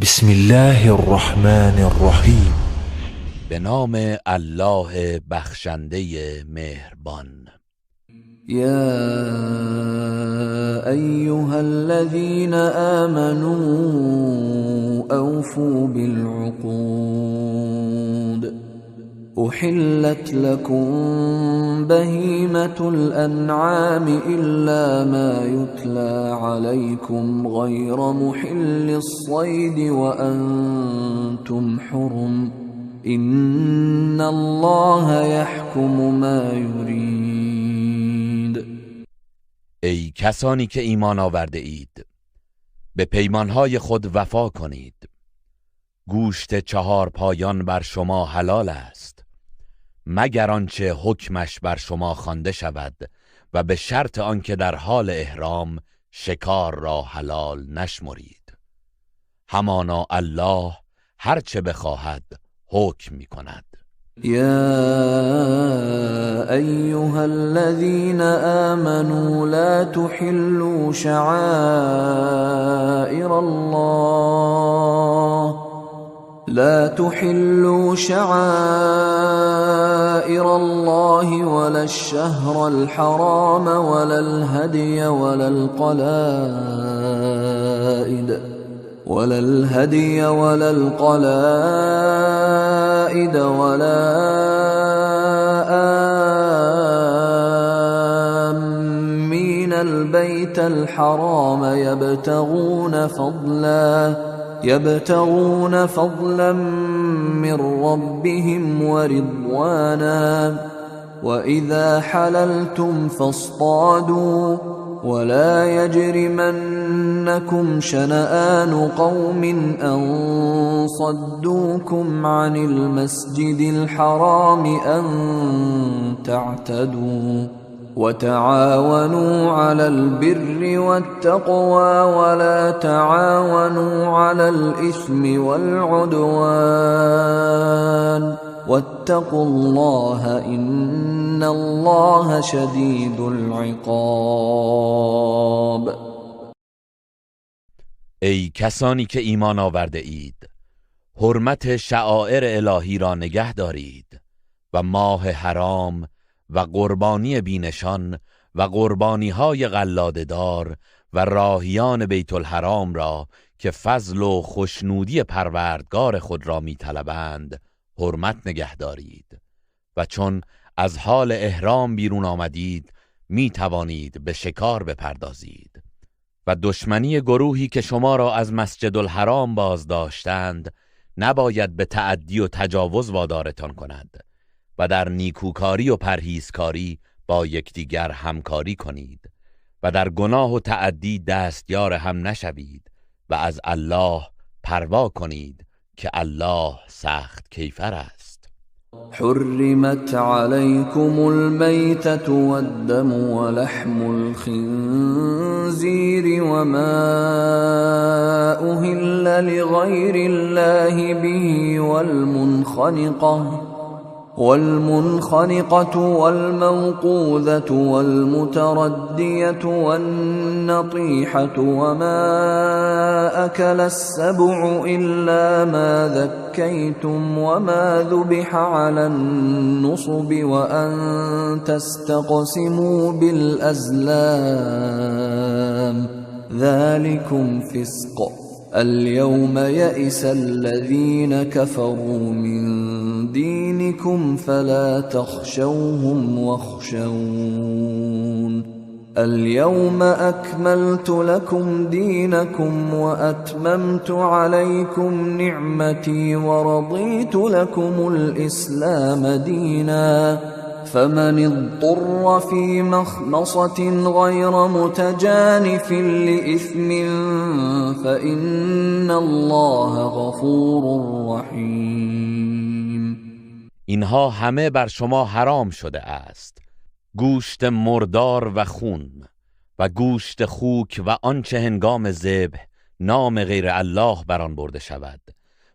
بسم الله الرحمن الرحیم. به نام الله بخشنده مهربان. یا ایها الذین آمنوا اوفوا بالعقود احلت لكم بهیمة الانعام الا ما یتلی علیکم غیر محل الصید وانتم حرم ان الله یحکم ما یرید. ای کسانی که ایمان آورده اید، به پیمانهای خود وفا کنید. گوشت چهار پایان بر شما حلال است، مگر آنچه حکمش بر شما خوانده شود و به شرط آنکه در حال احرام شکار را حلال نشمرید. همانا الله هرچه بخواهد حکم می کند. یا ایها الذین آمنوا لا تحلوا شعائر الله لا تحلوا شعائر الله ولا الشهر الحرام ولا الهدي ولا القلائد ولا آمين البيت الحرام يبتغون فضلا من ربهم ورضوانا وإذا حللتم فاصطادوا ولا يجرمنكم شنآن قوم أن صدوكم عن المسجد الحرام أن تعتدوا وتعاونوا على البر والتقوى ولا تعاونوا على الإثم والعدوان واتقوا الله إن الله شدید العقاب. ای کسانی که ایمان آورده اید، حرمت شعائر الهی را نگه دارید و ماه حرام و قربانی بینشان و قربانی های قلاده‌دار و راهیان بیت الحرام را که فضل و خوشنودی پروردگار خود را می طلبند حرمت نگه دارید. و چون از حال احرام بیرون آمدید می توانید به شکار بپردازید. و دشمنی گروهی که شما را از مسجد الحرام باز داشتند نباید به تعدی و تجاوز وادارتان کند و در نیکوکاری و پرهیزکاری با یکدیگر همکاری کنید و در گناه و تعدی دستیار هم نشوید و از الله پروا کنید که الله سخت کیفر است. حرمت عليكم الميتة والدم ولحم الخنزير وما أهل لغير الله به والمنخنقة والموقوذة والمتردية والنطيحة وما أكل السبع إلا ما ذكيتم وما ذبح على النصب وأن تستقسموا بالأزلام ذلكم فسق. اليوم يئس الذين كفروا من دينكم فلا تخشوهم واخشون. اليوم أكملت لكم دينكم وأتممت عليكم نعمتي ورضيت لكم الإسلام دينا. فمن اضطر في مخمصة غير متجانف لإثم فإن الله غفور رحیم. اینها همه بر شما حرام شده است: گوشت مردار و خون و گوشت خوک و آنچه هنگام ذبح نام غیر الله بر آن برده شود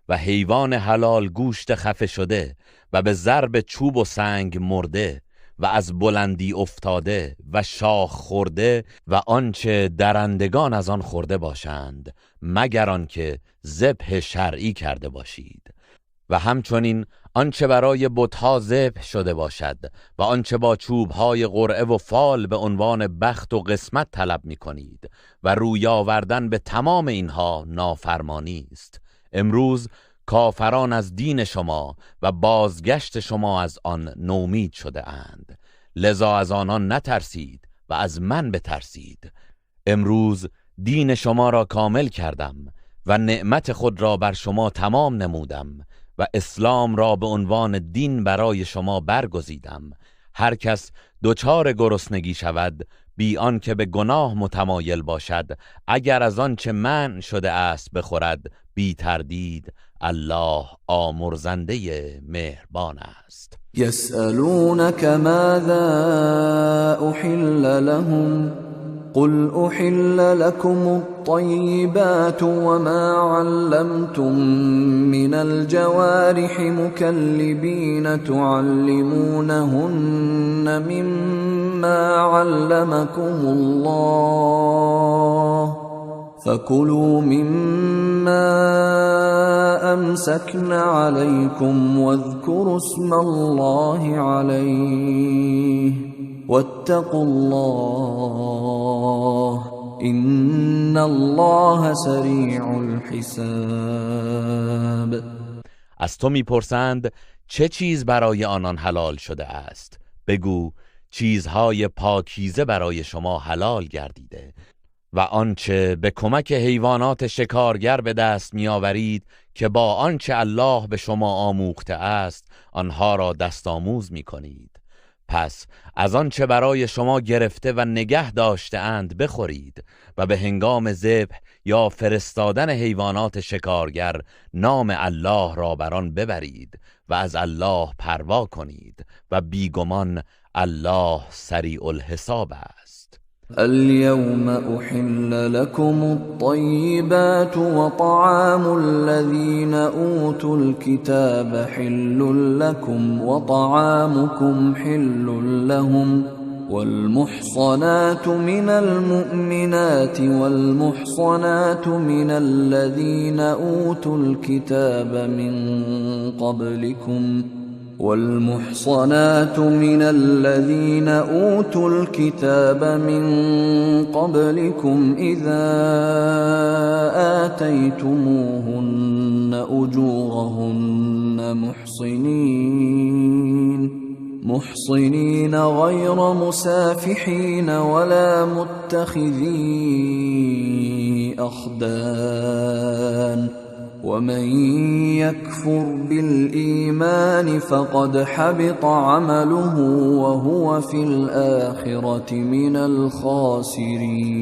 و حیوان حلال گوشت خفه شده و به ضرب چوب و سنگ مرده و از بلندی افتاده و شاخ خورده و آنچه درندگان از آن خورده باشند، مگر آنکه ذبح شرعی کرده باشید. و همچنین آنچه برای بتها ذبح شده باشد و آنچه با چوبهای قرعه و فال به عنوان بخت و قسمت طلب می‌کنید و روی آوردن به تمام اینها نافرمانی است. امروز کافران از دین شما و بازگشت شما از آن نومید شده اند، لذا از آنان نترسید و از من بترسید. امروز دین شما را کامل کردم و نعمت خود را بر شما تمام نمودم و اسلام را به عنوان دین برای شما برگزیدم. هر کس دچار گرسنگی شود بی آن که به گناه متمایل باشد، اگر از آن چه منع شده است بخورد، بی تردید الله آمرزنده مهربان است. یسألونک ماذا احل لهم قل احل لكم الطيبات وما علمتم من الجوارح مكلبين تعلمونهن مما علمكم الله فكلوا مما أمسكن عليكم واذكروا اسم الله عليه واتقوا الله إن الله سریع الحساب. از تو میپرسند چه چیز برای آنان حلال شده است؟ بگو چیزهای پاکیزه برای شما حلال گردیده و آنچه به کمک حیوانات شکارگر به دست میآورید که با آنچه الله به شما آموخته است آنها را دست آموز میکنید. پس از آنچه برای شما گرفته و نگه داشته اند بخورید و به هنگام ذبح یا فرستادن حیوانات شکارگر نام الله را بر آن ببرید و از الله پروا کنید و بیگمان الله سریع الحساب است. اليوم أحل لكم الطيبات وطعام الذين أوتوا الكتاب حل لكم وطعامكم حل لهم والمحصنات من المؤمنات والمحصنات من الذين أوتوا الكتاب من قبلكم والمحصنات من الذين أوتوا الكتاب من قبلكم إذا آتيتموهن أجورهن محصنين غير مسافحين ولا متخذي أخدان ومن يكفر بالإيمان فقد حبط عمله وهو في الآخرة من الخاسرين.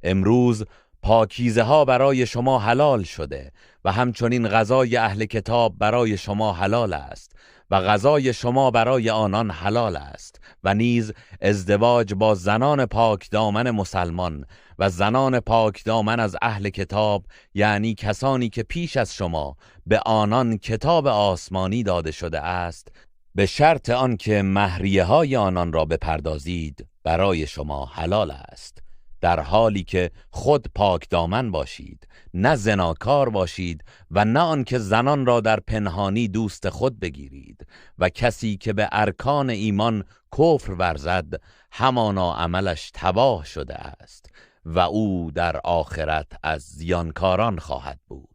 امروز پاکیزه ها برای شما حلال شده و همچنین غذای اهل کتاب برای شما حلال است و غذای شما برای آنان حلال است و نیز ازدواج با زنان پاک دامن مسلمان و زنان پاک دامن از اهل کتاب، یعنی کسانی که پیش از شما به آنان کتاب آسمانی داده شده است، به شرط آنکه مهریه های آنان را بپردازید برای شما حلال است، در حالی که خود پاک دامن باشید، نه زناکار باشید و نه آنکه زنان را در پنهانی دوست خود بگیرید. و کسی که به ارکان ایمان کفر ورزد همانا عملش تباه شده است و او در آخرت از زیانکاران خواهد بود.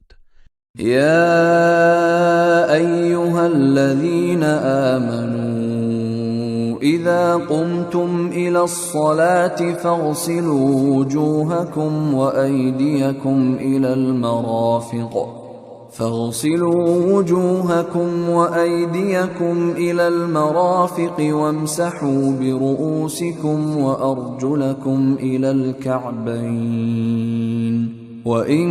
یا ایها الذین آمنوا إذا قمتم إلى الصلاة فاغسلوا وجوهكم وأيديكم إلى المرافق فاغسلوا وجوهكم وأيديكم إلى المرافق وامسحوا برؤوسكم وأرجلكم إلى الكعبين وإن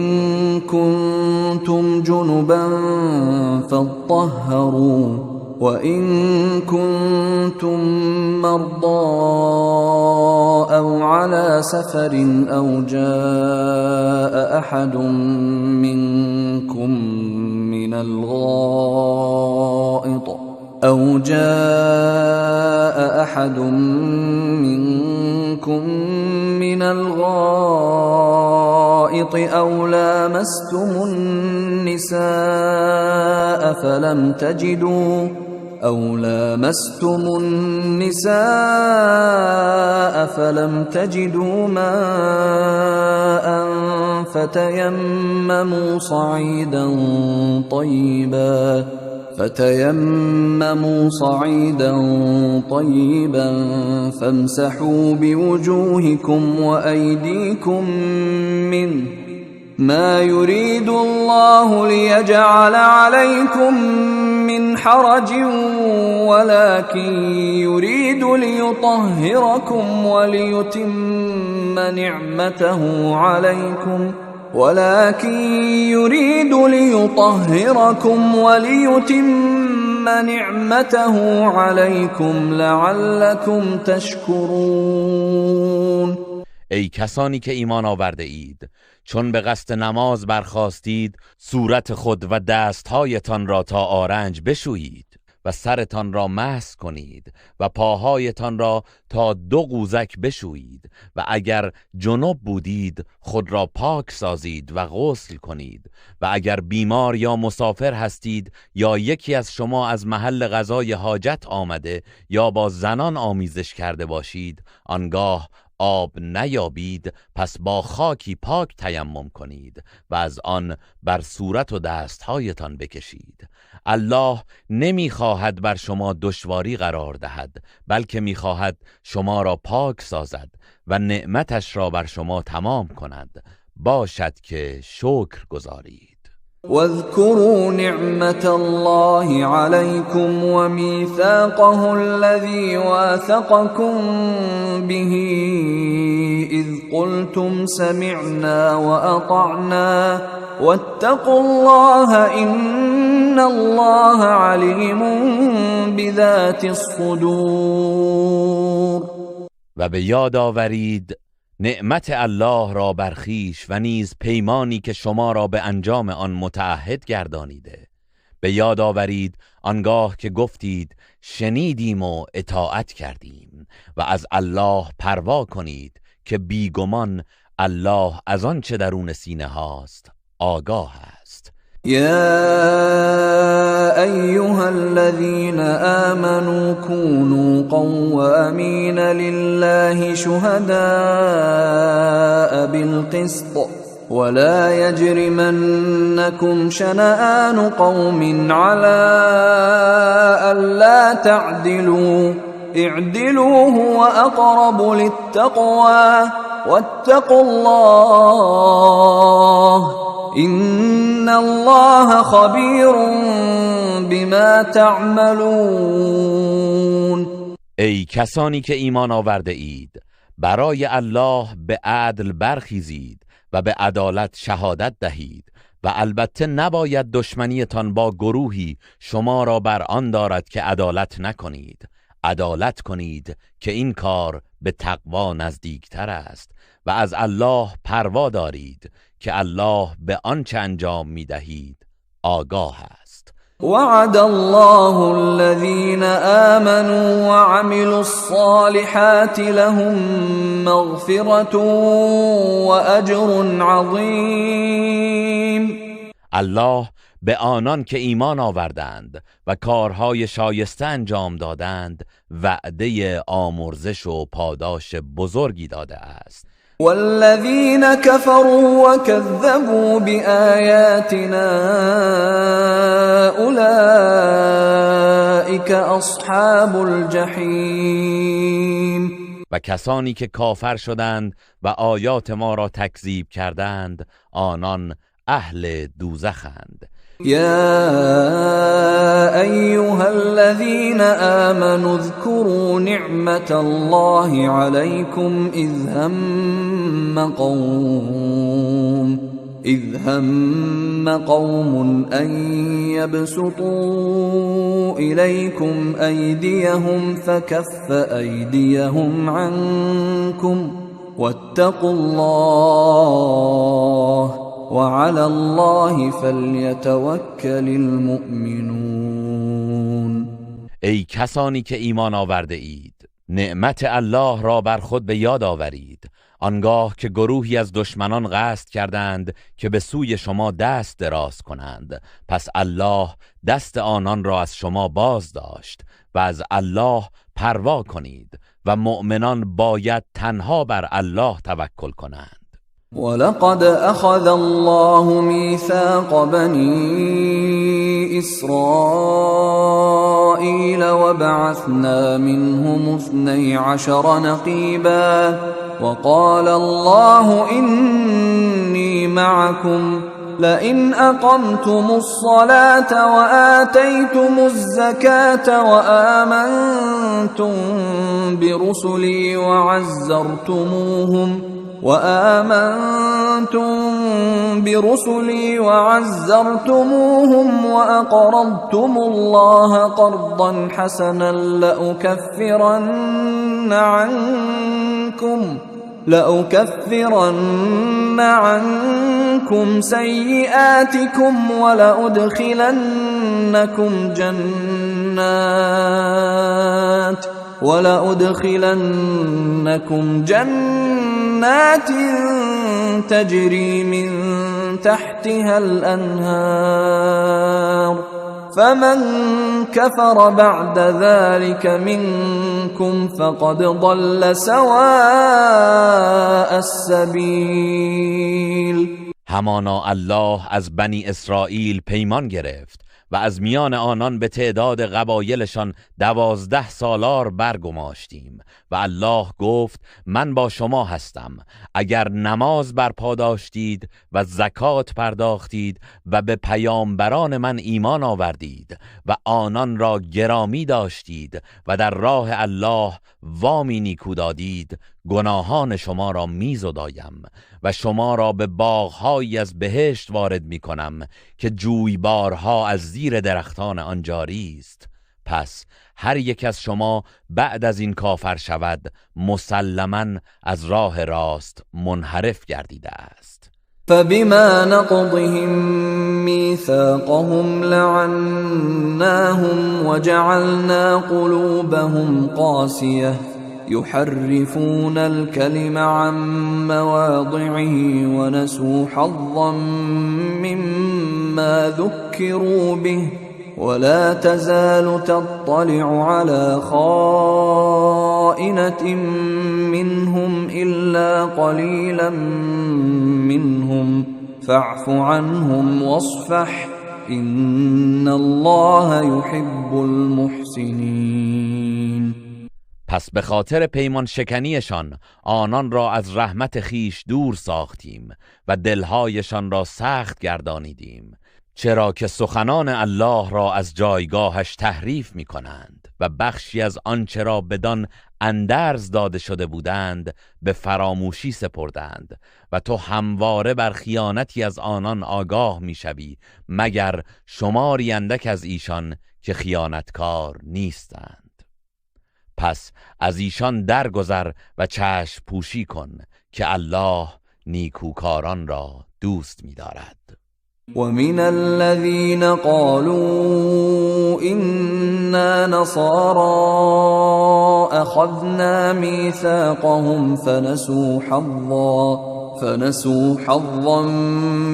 كنتم جنبا فاطهروا وَإِن كُنتُم مَّرْضَىٰ أَوْ عَلَىٰ سَفَرٍ أَوْ جَاءَ أَحَدٌ مِّنكُم مِّنَ الْغَائِطِ أو جاء أحد منكم من الغائط أو لامستم النساء فلم تجدوا ماء فتيمموا صعيدا طيبا فامسحوا بوجوهكم وأيديكم منه ما يريد الله ليجعل عليكم من حرج ولكن يريد ليطهركم وليتم نعمته عليكم ولكن يريد ليطهركم وليتم نعمته عليكم لعلكم تشكرون. ای کسانی که ایمان آورده اید، چون به قصد نماز برخاستید صورت خود و دستهایتان را تا آرنج بشویید و سرتان را مسح کنید و پاهایتان را تا دو قوزک بشویید و اگر جنب بودید خود را پاک سازید و غسل کنید و اگر بیمار یا مسافر هستید یا یکی از شما از محل قضای حاجت آمده یا با زنان آمیزش کرده باشید، آنگاه آب نیابید، پس با خاکی پاک تیمم کنید و از آن بر صورت و دستهایتان بکشید. الله نمیخواهد بر شما دشواری قرار دهد، بلکه میخواهد شما را پاک سازد و نعمتش را بر شما تمام کند، باشد که شکر گزارید. واذكروا نعمة الله عليكم وميثاقه الذي واثقكم به إذ قلتم سمعنا وأطعنا واتقوا الله إن الله عليم بذات الصدور. و به یاد آورید نعمت الله را بر خویش و نیز پیمانی که شما را به انجام آن متعهد گردانیده. به یاد آورید آنگاه که گفتید شنیدیم و اطاعت کردیم، و از الله پروا کنید که بیگمان الله از آن چه درون سینه هاست آگاه است. یا ایها الذین آمنوا كونوا قوامین لله شهداء بالقسط ولا يجرمنكم شنآن قوم على ألا تعدلوا اعدلوا هو أقرب للتقوى واتقوا الله إن الله خبیر بما تعملون. ای کسانی که ایمان آورده اید، برای الله به عدل برخیزید و به عدالت شهادت دهید و البته نباید دشمنیتان با گروهی شما را بر آن دارد که عدالت نکنید. عدالت کنید که این کار به تقوا نزدیکتر است و از الله پروا دارید که الله به آنچه انجام می‌دهید آگاه است. وعد الله الذين آمنوا وعملوا الصالحات لهم مغفرة وأجر عظیم. الله به آنان که ایمان آوردند و کارهای شایسته انجام دادند وعده آمرزش و پاداش بزرگی داده است. والذین كفروا وكذبوا بآیاتنا اولئک اصحاب الجحیم. و کسانی که کافر شدند و آیات ما را تکذیب کردند آنان اهل دوزخند. یا ایها الذین آمنوا اذكروا نعمت الله علیکم اذ هم قوم ان يبسطوا الیکم ایدیهم فکف ایدیهم عنکم واتقوا الله وعلى الله فليتوكل المؤمنون. ای کسانی که ایمان آورده اید، نعمت الله را بر خود به یاد آورید آنگاه که گروهی از دشمنان قصد کردند که به سوی شما دست دراز کنند، پس الله دست آنان را از شما باز داشت و از الله پروا کنید و مؤمنان باید تنها بر الله توکل کنند. ولقد أخذ الله ميثاق بني إسرائيل وبعثنا منهم 12 نقيبا وقال الله إني معكم لئن أقمتم الصلاة وآتيتم الزكاة وآمنتم برسلي وعزرتموهم وأقرضتم الله قرضا حسنا لأكفرن عنكم سيئاتكم ولأدخلنكم جنات تجري من تحتها الأنهار فمن كفر بعد ذلك منكم فقد ضل سواء السبيل. همانا الله از بنی اسرائیل پیمان گرفت و از میان آنان به تعداد قبایلشان 12 سالار برگماشتیم و الله گفت من با شما هستم، اگر نماز برپا داشتید و زکات پرداختید و به پیامبران من ایمان آوردید و آنان را گرامی داشتید و در راه الله وامی نیکو دادید، گناهان شما را میزدایم و شما را به باغهایی از بهشت وارد میکنم که جویبارها از زیر درختان آن جاری است. پس هر یک از شما بعد از این کافر شود مسلما از راه راست منحرف گردیده است. فبما نقضهم میثاقهم لعناهم وجعلنا قلوبهم قاسیه يحرفون الكلم عن مواضعه ونسوا حظا مما ذكروا به ولا تزال تطلع على خائنة منهم إلا قليلا منهم فاعف عنهم واصفح إن الله يحب المحسنين. پس به خاطر پیمان شکنیشان آنان را از رحمت خیش دور ساختیم و دلهایشان را سخت گردانیدیم، چرا که سخنان الله را از جایگاهش تحریف می کنند و بخشی از آنچه را بدان اندرز داده شده بودند به فراموشی سپردند و تو همواره بر خیانتی از آنان آگاه می شوی، مگر شماری اندک از ایشان که خیانتکار نیستند. پس از ایشان درگذر و چشم پوشی کن که الله نیکوکاران را دوست می‌دارد. ومن الذين قالوا إنا نصارى أخذنا ميثاقهم فنسوا حظا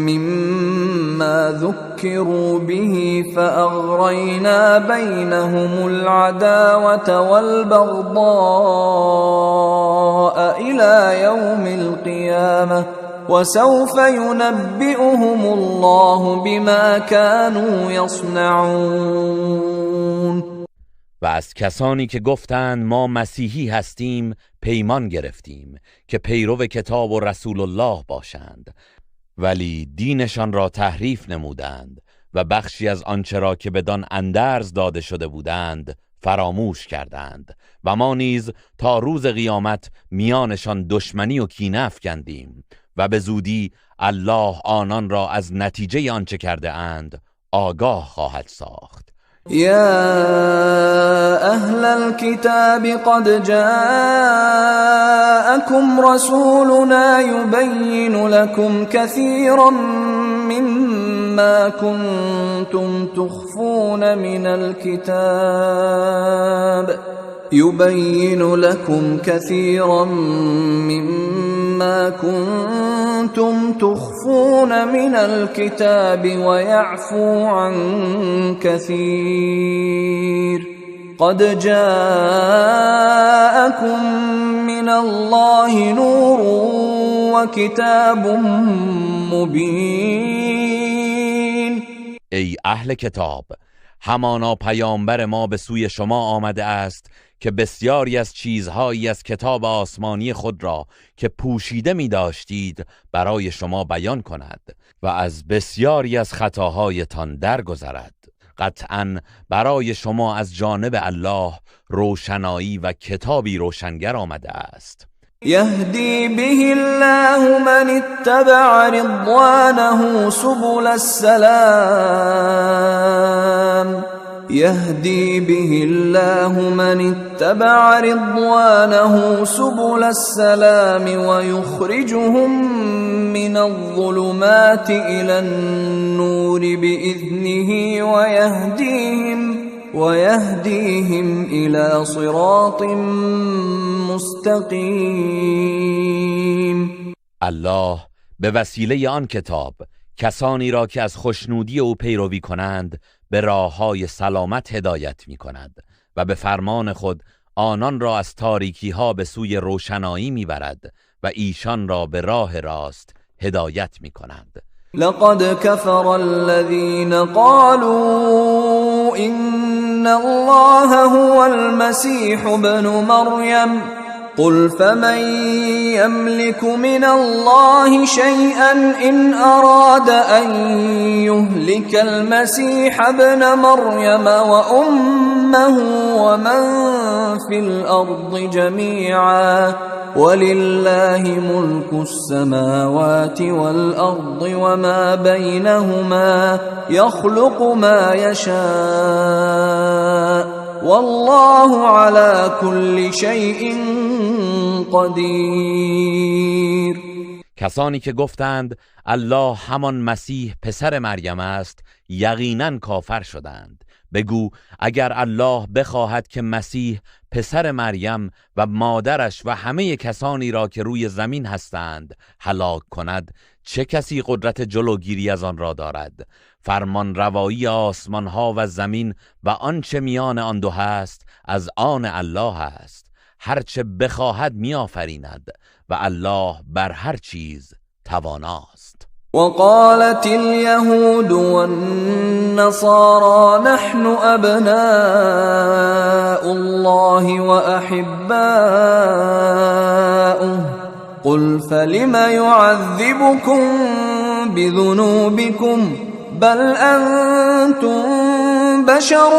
مما ذكروا به فأغرينا بينهم العداوة والبغضاء إلى يوم القيامة وسوف ينبئهم الله بما كانوا يصنعون. و از کسانی که گفتند ما مسیحی هستیم پیمان گرفتیم که پیرو کتاب و رسول الله باشند، ولی دینشان را تحریف نمودند و بخشی از آنچه را که بدان اندرز داده شده بودند فراموش کردند و ما نیز تا روز قیامت میانشان دشمنی و کینه افکندیم و به زودی الله آنان را از نتیجه آنچه کرده اند آگاه خواهد ساخت. يا أهل الكتاب قد جاءكم رسولنا يبين لكم كثيرا مما كنتم تخفون من الكتاب يبين لكم كثيرا مما كنتم تخفون من الكتاب ويعفو عن كثير قد جاءكم من الله نور وكتاب مبين. ای اهل کتاب، همانا پیامبر ما به سوی شما آمده است که بسیاری از چیزهایی از کتاب آسمانی خود را که پوشیده می داشتید برای شما بیان کند و از بسیاری از خطاهایتان درگذرد. قطعاً برای شما از جانب الله روشنایی و کتابی روشنگر آمده است. یهدی به الله من اتبع رضوانه سبل السلام يهدي به الله من اتبع رضوانه سبل السلام ويخرجهم من الظلمات إلى النور بإذنه ويهديهم إلى صراط مستقیم. الله به وسیله آن کتاب کسانی را که از خوشنودی او پیروی کنند به راه‌های سلامت هدایت می‌کند و به فرمان خود آنان را از تاریکی‌ها به سوی روشنایی می‌برد و ایشان را به راه راست هدایت می‌کند. لقد كفر الذين قالوا إن الله هو المسيح ابن مريم قل فمن يملك من الله شيئا إن أراد أن يهلك المسيح ابن مريم وأمه ومن في الأرض جميعا ولله ملك السماوات والأرض وما بينهما يخلق ما يشاء والله على كل شيء قدیر. کسانی که گفتند الله همان مسیح پسر مریم است یقینا کافر شدند. بگو اگر الله بخواهد که مسیح پسر مریم و مادرش و همه کسانی را که روی زمین هستند هلاک کند، چه کسی قدرت جلوگیری از آن را دارد؟ فرمان روایی آسمان ها و زمین و آنچه میان آن دو هست از آن الله است. هرچه بخواهد میآفریند و الله بر هر چیز تواناست. وقالت اليهود والنصارى نحن أبناء الله وأحباؤه قل فلم يعذبكم بذنوبكم بل أنتم بشر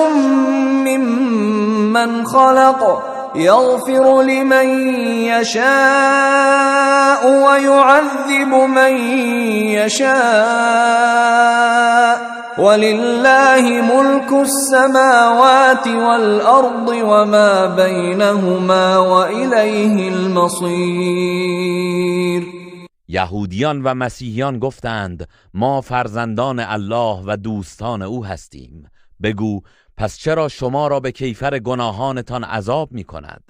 ممن خلق يغفر لمن يشاء ويعذب من يشاء ولله ملك السماوات والأرض وما بينهما وإليه المصير. یهودیان و مسیحیان گفتند ما فرزندان الله و دوستان او هستیم. بگو پس چرا شما را به کیفر گناهانتان عذاب می کند؟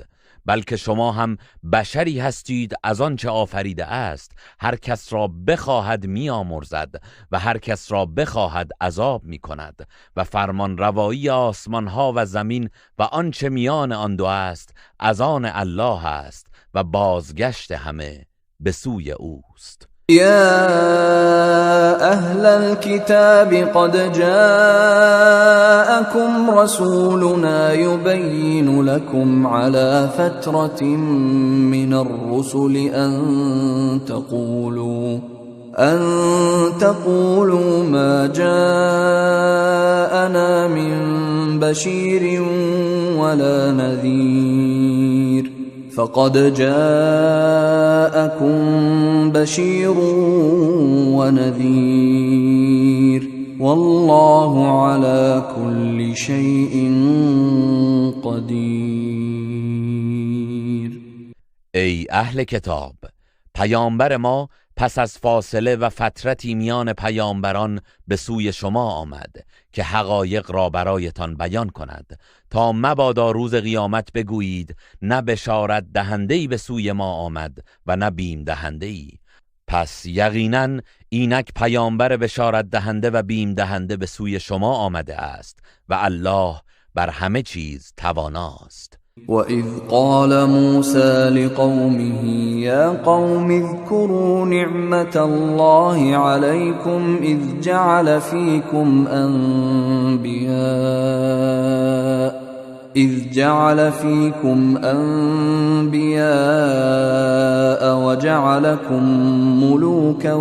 بلکه شما هم بشری هستید از آنچه آفریده است. هر کس را بخواهد می آمرزد و هر کس را بخواهد عذاب می کند و فرمان روایی آسمان ها و زمین و آنچه میان آن دو است از آن الله است و بازگشت همه به سوی اوست. يا أهل الكتاب قد جاءكم رسولنا يبين لكم على فترة من الرسل أن تقولوا ما جاءنا من بشير ولا نذير فقد جاءكم بشير ونذير والله على كل شيء قدیر. ای اهل کتاب، پیامبر ما پس از فاصله و فترتی میان پیامبران به سوی شما آمد که حقایق را برایتان بیان کند تا مبادا روز قیامت بگویید نه بشارت دهنده‌ای به سوی ما آمد و نه بیم دهنده‌ای. پس یقینا اینک پیامبر بشارت دهنده و بیم دهنده به سوی شما آمده است و الله بر همه چیز تواناست. وَإِذْ قَالَ مُوسَى لِقَوْمِهِ يَا قَوْمِ اذْكُرُوا نِعْمَةَ اللَّهِ عَلَيْكُمْ إِذْ جَعَلَ فِيكُمْ أَنْبِيَاءَ وَجَعَلَكُمْ مُلُوكًا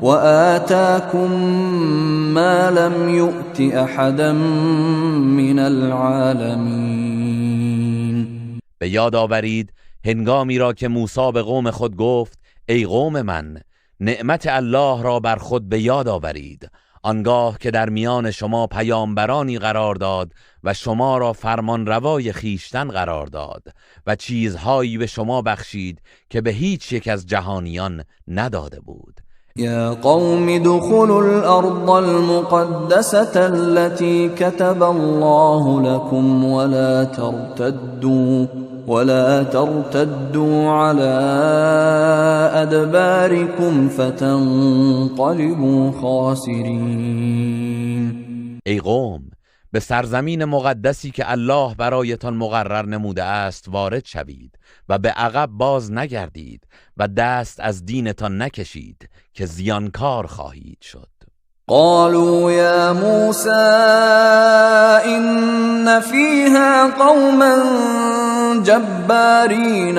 وآتاكم ما لم يؤت أحدا من العالمین. به یاد آورید هنگامی را که موسی به قوم خود گفت ای قوم من، نعمت الله را بر خود به یاد آورید، آنگاه که در میان شما پیامبرانی قرار داد و شما را فرمانروای خویشتن قرار داد و چیزهایی به شما بخشید که به هیچ یک از جهانیان نداده بود. يا قوم ادخلوا الأرض المقدسة التي كتب الله لكم ولا ترتدوا على أدباركم فتنقلبوا خاسرين. ای قوم، به سرزمین مقدسی که الله برایتان مقرر نموده است وارد شوید و به عقب باز نگردید و دست از دینتان نکشید که زیانکار خواهید شد. قالوا یا موسى إن فيها قوما جبارين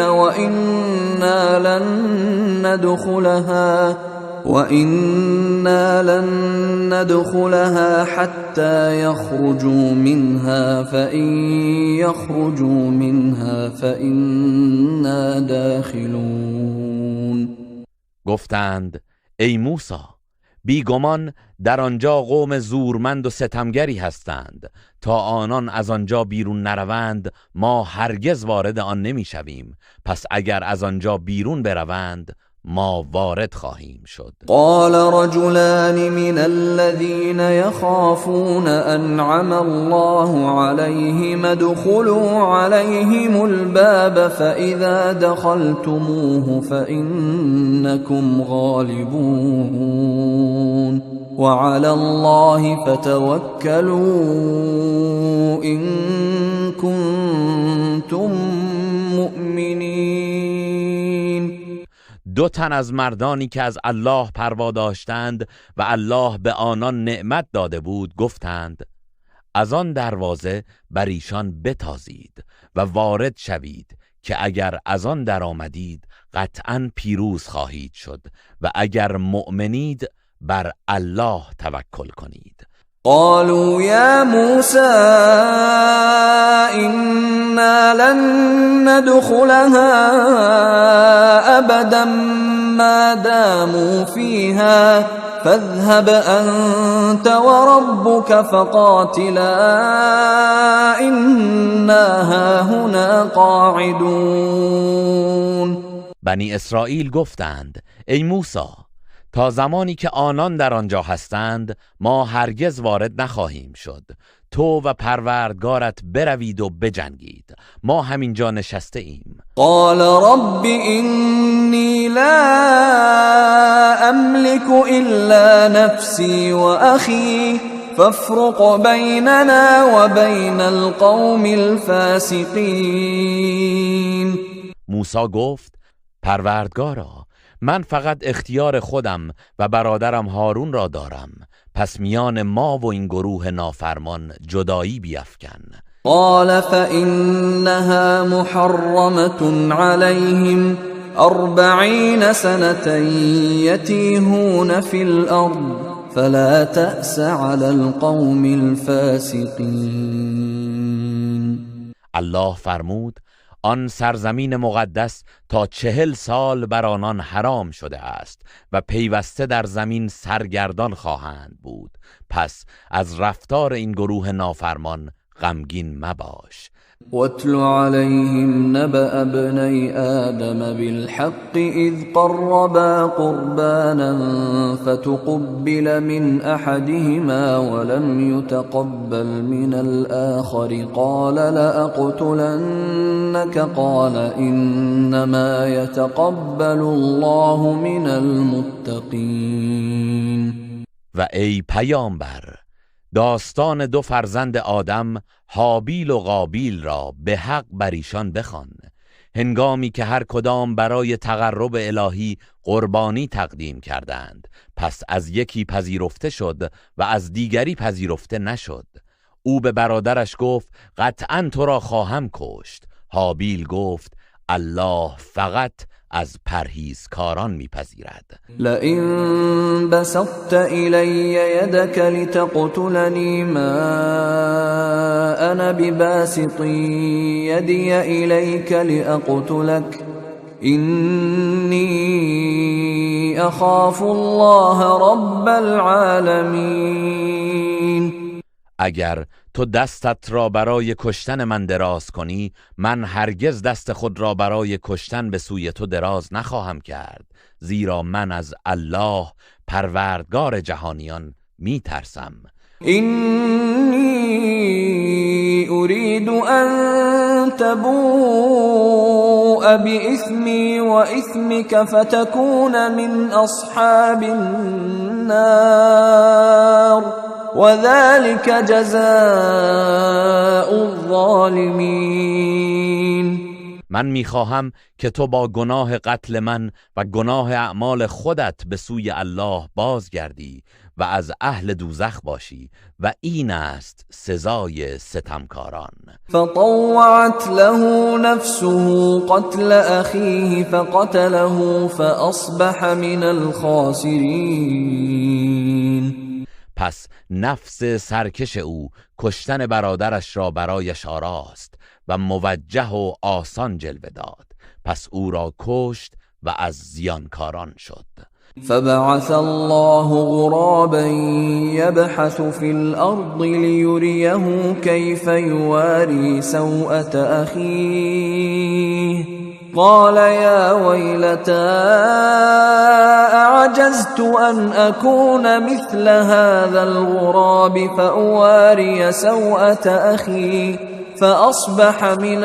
وإنا لن ندخلها حتى يخرجوا منها فإن يخرجوا منها فإنا داخلون. گفتند ای موسی، بیگمان در آنجا قوم زورمند و ستمگری هستند، تا آنان از آنجا بیرون نروند ما هرگز وارد آن نمیشویم، پس اگر از آنجا بیرون بروند ما وارد خواهیم شد. قال رجلان من الذين يخافون انعم الله عليهم ادخلوا عليهم الباب فإذا دخلتموه فإنكم غالبون وعلى الله فتوكلوا إن كنتم مؤمنين. دو تن از مردانی که از الله پروا داشتند و الله به آنان نعمت داده بود گفتند از آن دروازه بر ایشان بتازید و وارد شوید که اگر از آن در آمدید قطعاً پیروز خواهید شد و اگر مؤمنید بر الله توکل کنید. قالوا یا موسى إنا لن ندخلها أبدا ما داموا فيها فاذهب أنت وربك فقاتلا إنا هاهنا قاعدون. بنی اسرائیل گفتند ای موسی، تا زمانی که آنان در آنجا هستند ما هرگز وارد نخواهیم شد. تو و پروردگارت بروید و بجنگید، ما همینجا نشسته ایم. قال رب اینی لا املک الا نفسی و اخی فافرق بیننا و بین القوم الفاسقین. موسی گفت پروردگارا، من فقط اختیار خودم و برادرم هارون را دارم، پس میان ما و این گروه نافرمان جدایی بیفکن. قال فإنها محرمة عليهم 40 سنة يتيهون في الأرض فلا تأس على القوم الفاسقين. الله فرمود آن سرزمین مقدس تا 40 سال بر آنان حرام شده است و پیوسته در زمین سرگردان خواهند بود. پس از رفتار این گروه نافرمان غمگین مباش. واتل عليهم نبأ ابني آدم بالحق إذ قربا قربانا فتقبل من أحدهما ولم يتقبل من الآخر قال لأقتلنك قال إنما يتقبل الله من المتقين. و ای پیامبر، داستان دو فرزند آدم، هابیل و قابیل را به حق بر ایشان بخوان، هنگامی که هر کدام برای تقرب الهی قربانی تقدیم کردند، پس از یکی پذیرفته شد و از دیگری پذیرفته نشد. او به برادرش گفت قطعا تو را خواهم کشت. هابیل گفت الله فقط از پرهیزکاران میپذیرد. لئن بسطت الی یدک لتقتلنی ما انا بباسط یدی الیک لاقتلک اینی اخاف الله رب العالمین. اگر تو دستت را برای کشتن من دراز کنی، من هرگز دست خود را برای کشتن به سوی تو دراز نخواهم کرد، زیرا من از الله پروردگار جهانیان می ترسم. اینی اريد ان تبوء بإثمی وإثمک فتكون من اصحاب النار وذلك جزاء الظالمین. من میخواهم که تو با گناه قتل من و گناه اعمال خودت به سوی الله بازگردی و از اهل دوزخ باشی و این است سزای ستمکاران. فطوعت له نفسه قتل اخیه فقتله فاصبح من الخاسرین. پس نفس سرکش او کشتن برادرش را برایش آراست و موجه و آسان جلوه داد، پس او را کشت و از زیانکاران شد. فبعث الله غرابا يبحث في الأرض ليريه كيف يواري سوءة أخيه قال يا ويلتى أعجزت أن أكون مثل هذا الغراب فأواري سوءة أخي فأصبح من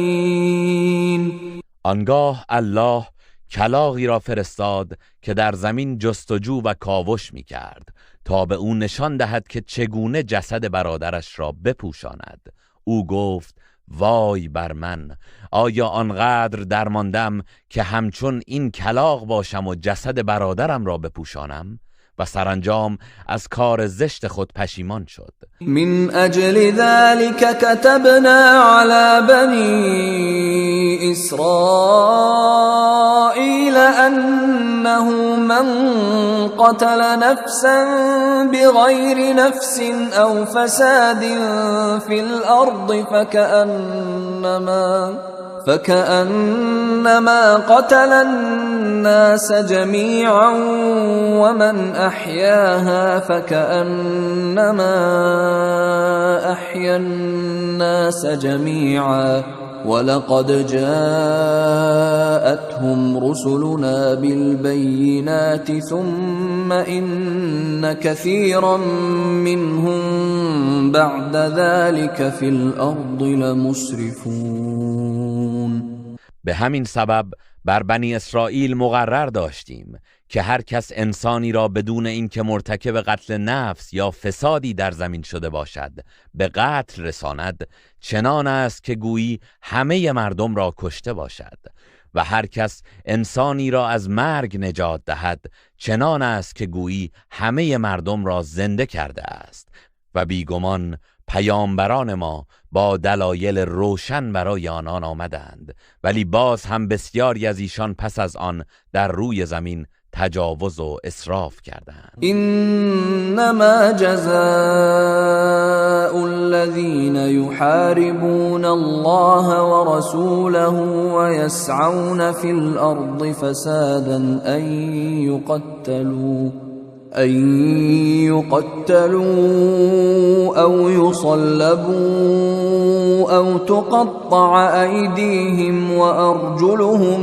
النادمين. آنگاه الله کلاغی را فرستاد که در زمین جستجو و کاوش می کرد تا به او نشان دهد که چگونه جسد برادرش را بپوشاند. او گفت وای بر من، آیا آنقدر درماندم که همچون این کلاغ باشم و جسد برادرم را بپوشانم؟ و سرانجام از کار زشت خود پشیمان شد. من اجل ذلك كتبنا على بني اسرائیل انه من قتل نفسا بغیر نفس او فساد في الارض فكأنما قتل الناس جميعا ومن أحياها فكأنما أحيا الناس جميعا ولقد جاءتهم رسلنا بالبينات ثم إن كثيرا منهم بعد ذلك في الأرض لمسرفون. به همین سبب بر بنی اسرائیل مقرر داشتیم که هر کس انسانی را بدون اینکه مرتکب قتل نفس یا فسادی در زمین شده باشد به قتل رساند، چنان است که گویی همه مردم را کشته باشد، و هر کس انسانی را از مرگ نجات دهد چنان است که گویی همه مردم را زنده کرده است. و بیگمان پیامبران ما با دلایل روشن برای آنان آمدند، ولی باز هم بسیاری از ایشان پس از آن در روی زمین تجاوز و اسراف کردند. انما جزاء الذين يحاربون الله ورسوله ويسعون في الارض فسادا ان يقتلوا او يصلبوا او تقطع ايديهم وارجلهم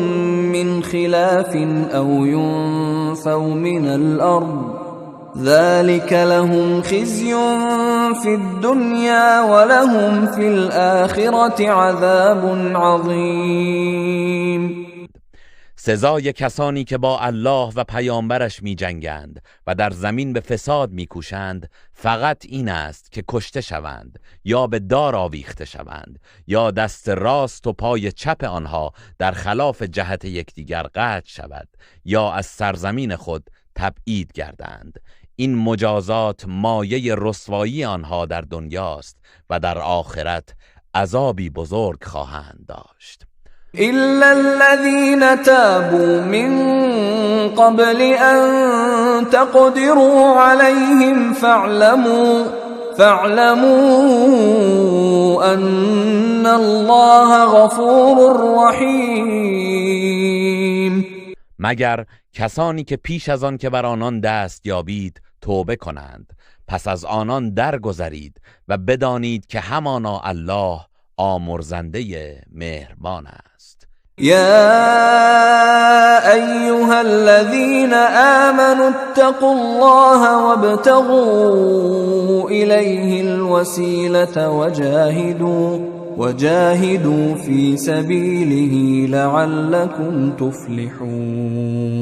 من خلاف او ينفوا من الارض ذلك لهم خزي في الدنيا ولهم في الآخرة عذاب عظیم. سزای کسانی که با الله و پیامبرش می جنگند و در زمین به فساد می کوشند فقط این است که کشته شوند یا به دار آویخته شوند یا دست راست و پای چپ آنها در خلاف جهت یکدیگر قطع شود یا از سرزمین خود تبعید گردند. این مجازات مایه رسوایی آنها در دنیاست و در آخرت عذابی بزرگ خواهند داشت. إلا الذين تابوا من قبل أن تقدروا عليهم فاعلموا أن الله غفور رحیم. مگر کسانی که پیش از آن که بر آنان دست یابید توبه کنند، پس از آنان درگذرید و بدانید که همانا الله آمرزنده مهربان است. یا ایها الذین آمنوا اتقوا الله وابتغوا الیه الوسیلة وجاهدوا فی سبیله لعلکم تفلحون.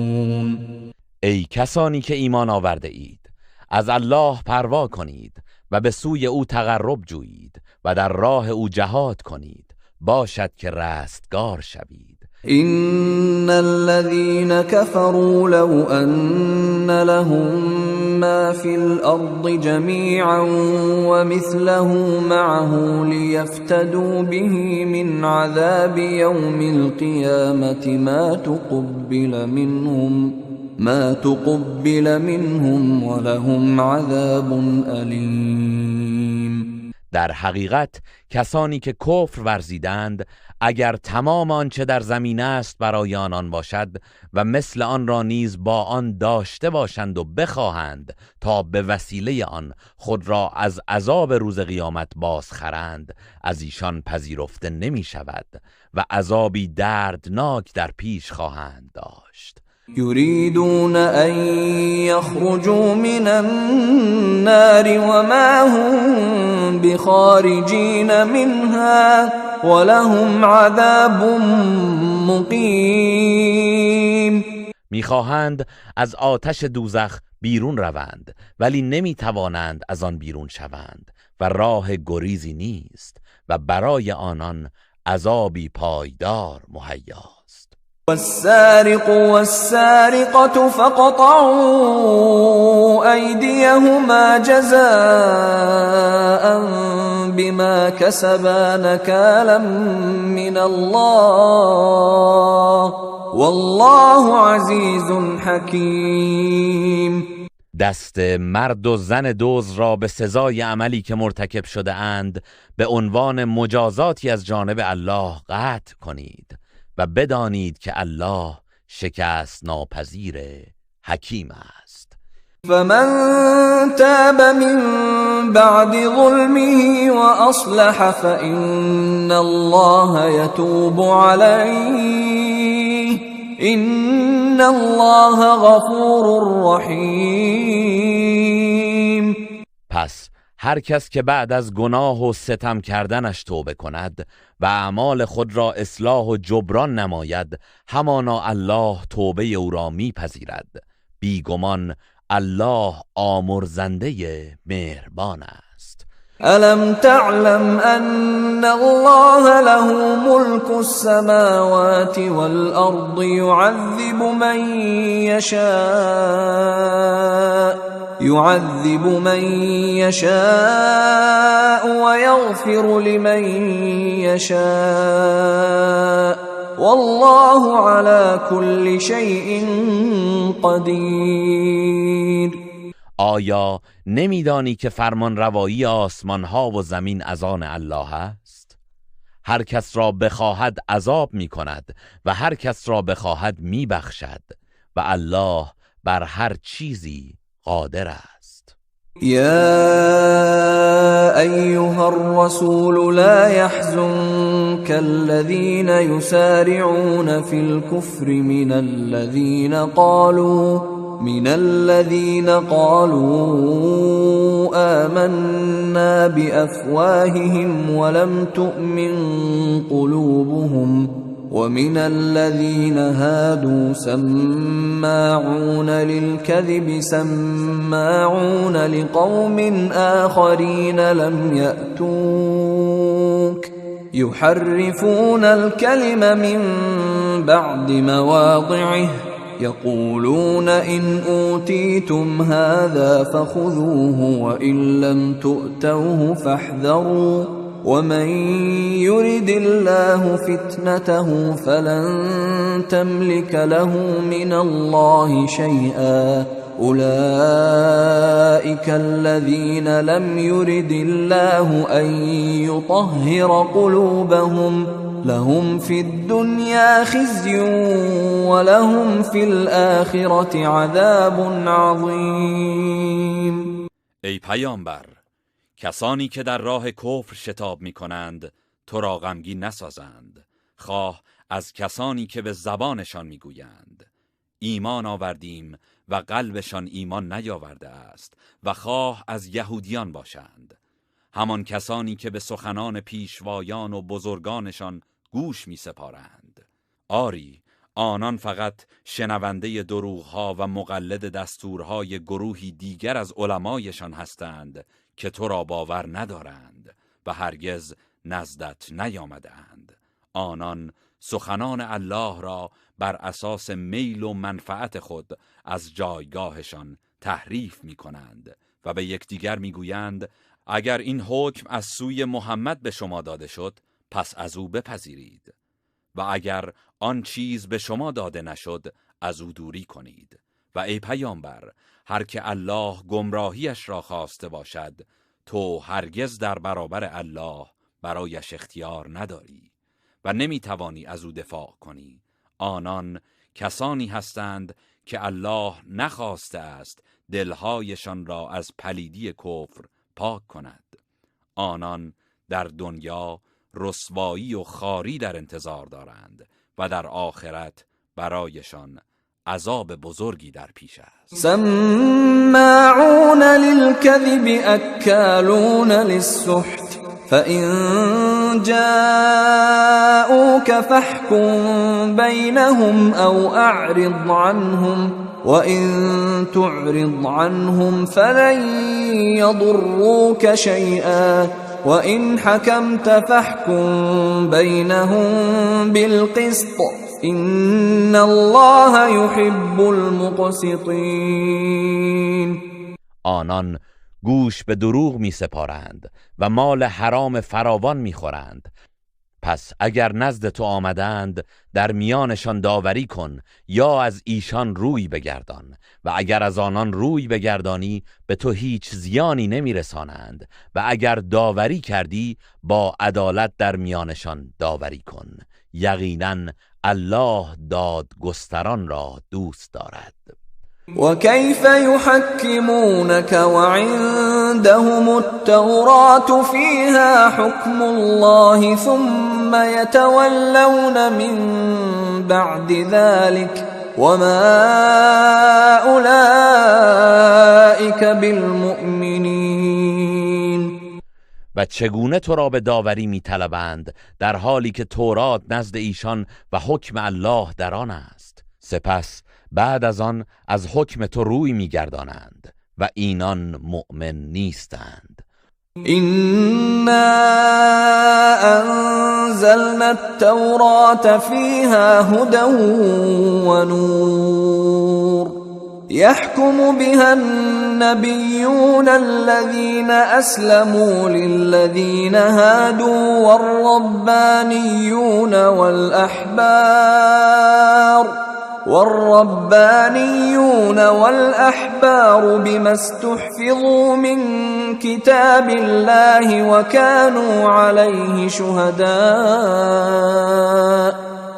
ای کسانی که ایمان آورده اید، از الله پروا کنید و به سوی او تقرب جویید و در راه او جهاد کنید، باشد که رستگار شوید. ان الذين كفروا لو ان لهم ما في الارض جميعا ومثله معه ليفتدوا به من عذاب يوم القيامة ما تقبل منهم ولهم عذاب أليم. در حقیقت کسانی که کفر ورزیدند اگر تمام آنچه در زمین است برای آنان باشد و مثل آن را نیز با آن داشته باشند و بخواهند تا به وسیله آن خود را از عذاب روز قیامت بازخرند، از ایشان پذیرفته نمی شود و عذابی دردناک در پیش خواهند داشت. يريدون أن يخرجوا من النار وما هم بخارجين منها ولهم عذاب مقیم. میخواهند از آتش دوزخ بیرون روند ولی نمیتوانند از آن بیرون شوند و راه گریزی نیست و برای آنان عذابی پایدار مهیاست. والسارق والسارقة فقطعوا أيديهما جزاء بما كسبا نكالا من الله والله عزيز حكيم. دست مرد و زن دزد را به سزای عملی که مرتکب شده اند به عنوان مجازاتی از جانب الله قطع کنید و بدانید که الله شکست ناپذیر حکیم است. فمن تاب من بعد ظلمه وأصلح فإن الله يتوب عليه إن الله غفور رحیم. پس هر کس که بعد از گناه و ستم کردنش توبه کند و اعمال خود را اصلاح و جبران نماید، همانا الله توبه او را میپذیرد. بیگمان الله آمرزنده مهربان است. الم تعلم ان الله له ملك السماوات والارض يعذب من يشاء ويغفر لمن يشاء والله على كل شيء قدیر. آیا نمیدانی که فرمان روایی آسمان ها و زمین از آن الله است؟ هر کس را بخواهد عذاب می کند و هر کس را بخواهد می بخشد و الله بر هر چیزی قادر است. یا ایها الرسول لا يحزنك الذين يسارعون في الكفر من الذين قالوا آمنا بأفواههم ولم تؤمن قلوبهم ومن الذين هادوا سماعون للكذب سماعون لقوم آخرين لم يأتوك يحرفون الكلم من بعد مواضعه يقولون إن أوتيتم هذا فخذوه وإن لم تؤتوه فاحذروا ومن يرد الله فتنته فلن تملك له من الله شيئا أولئك الذين لم يرد الله أن يطهر قلوبهم لهم في الدنيا خزي ولهم في الآخرة عذاب عظیم. ای پیامبر، کسانی که در راه کفر شتاب می کنند تو را غمگین نسازند، خواه از کسانی که به زبانشان می گویند ایمان آوردیم و قلبشان ایمان نیاورده است، و خواه از یهودیان باشند، همان کسانی که به سخنان پیشوایان و بزرگانشان گوش می سپارند. آری، آنان فقط شنونده دروغها و مقلد دستورهای گروهی دیگر از علمایشان هستند که تو را باور ندارند و هرگز نزدت نیامدند. آنان سخنان الله را بر اساس میل و منفعت خود از جایگاهشان تحریف می کنند و به یکدیگر می گویند اگر این حکم از سوی محمد به شما داده شد پس از او بپذیرید و اگر آن چیز به شما داده نشد از او دوری کنید. و ای پیامبر، هر که الله گمراهیش را خواسته باشد تو هرگز در برابر الله برایش اختیار نداری و نمیتوانی از او دفاع کنی. آنان کسانی هستند که الله نخواسته است دلهایشان را از پلیدی کفر پاک کند. آنان در دنیا رسوایی و خواری در انتظار دارند و در آخرت برایشان عذاب بزرگی در پیش است. سماعون للكذب اکالون للسحت فإن جاءوك فاحكم بينهم أو أعرض عنهم وإن تعرض عنهم فلن يضروك شيئا وإن حكمت فاحكم بينهم بالقسط إن الله يحب المقسطين. آنان گوش به دروغ می سپارند و مال حرام فراوان می خورند. پس اگر نزد تو آمدند در میانشان داوری کن یا از ایشان روی بگردان، و اگر از آنان روی بگردانی به تو هیچ زیانی نمی رسانند، و اگر داوری کردی با عدالت در میانشان داوری کن. یقینا الله دادگستران را دوست دارد. وكيف يحكمونك وعندهم التوراة فيها حكم الله ثم يتولون من بعد ذلك وما أولئك بالمؤمنين. و چگونه تو را به داوری می‌طلبند در حالی که تورات نزد ایشان و حکم الله در آن است؟ سپس بعد از آن از حکم تو روی می‌گردانند و اینان مؤمن نیستند. إنا أنزلنا التوراة فيها هدى ونور يحكم بها النبيون الذين أسلموا للذين هادوا والربانيون والأحبار بما استحفظوا من كتاب الله وكانوا عليه شهداء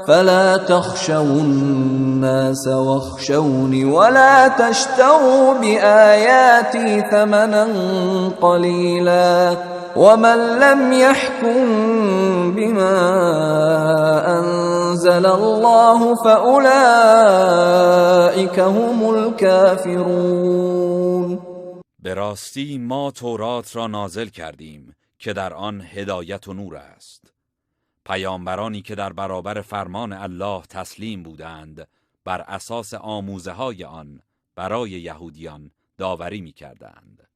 فلا تخشوا الناس واخشوني ولا تشتروا بآياتي ثمنا قليلا ومن لم يحكم بما أنزل الله فأولئك هم الكافرون. به راستی ما تورات را نازل کردیم که در آن هدایت و نور است. پیامبرانی که در برابر فرمان الله تسلیم بودند بر اساس آموزه های آن برای یهودیان داوری می کردند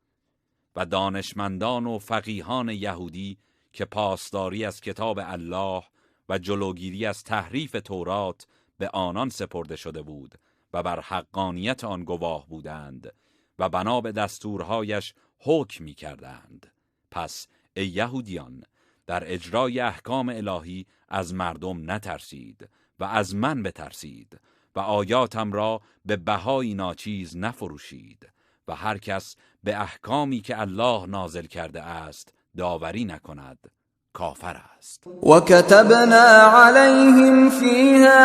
و دانشمندان و فقیهان یهودی که پاسداری از کتاب الله و جلوگیری از تحریف تورات به آنان سپرده شده بود و بر حقانیت آن گواه بودند و بنا به دستورهایش حکم می کردند. پس ای یهودیان، در اجرای احکام الهی از مردم نترسید و از من بترسید و آیاتم را به بهای ناچیز نفروشید و هر کس به احکامی که الله نازل کرده است داوری نکند کافر است. وكتبنا عليهم فيها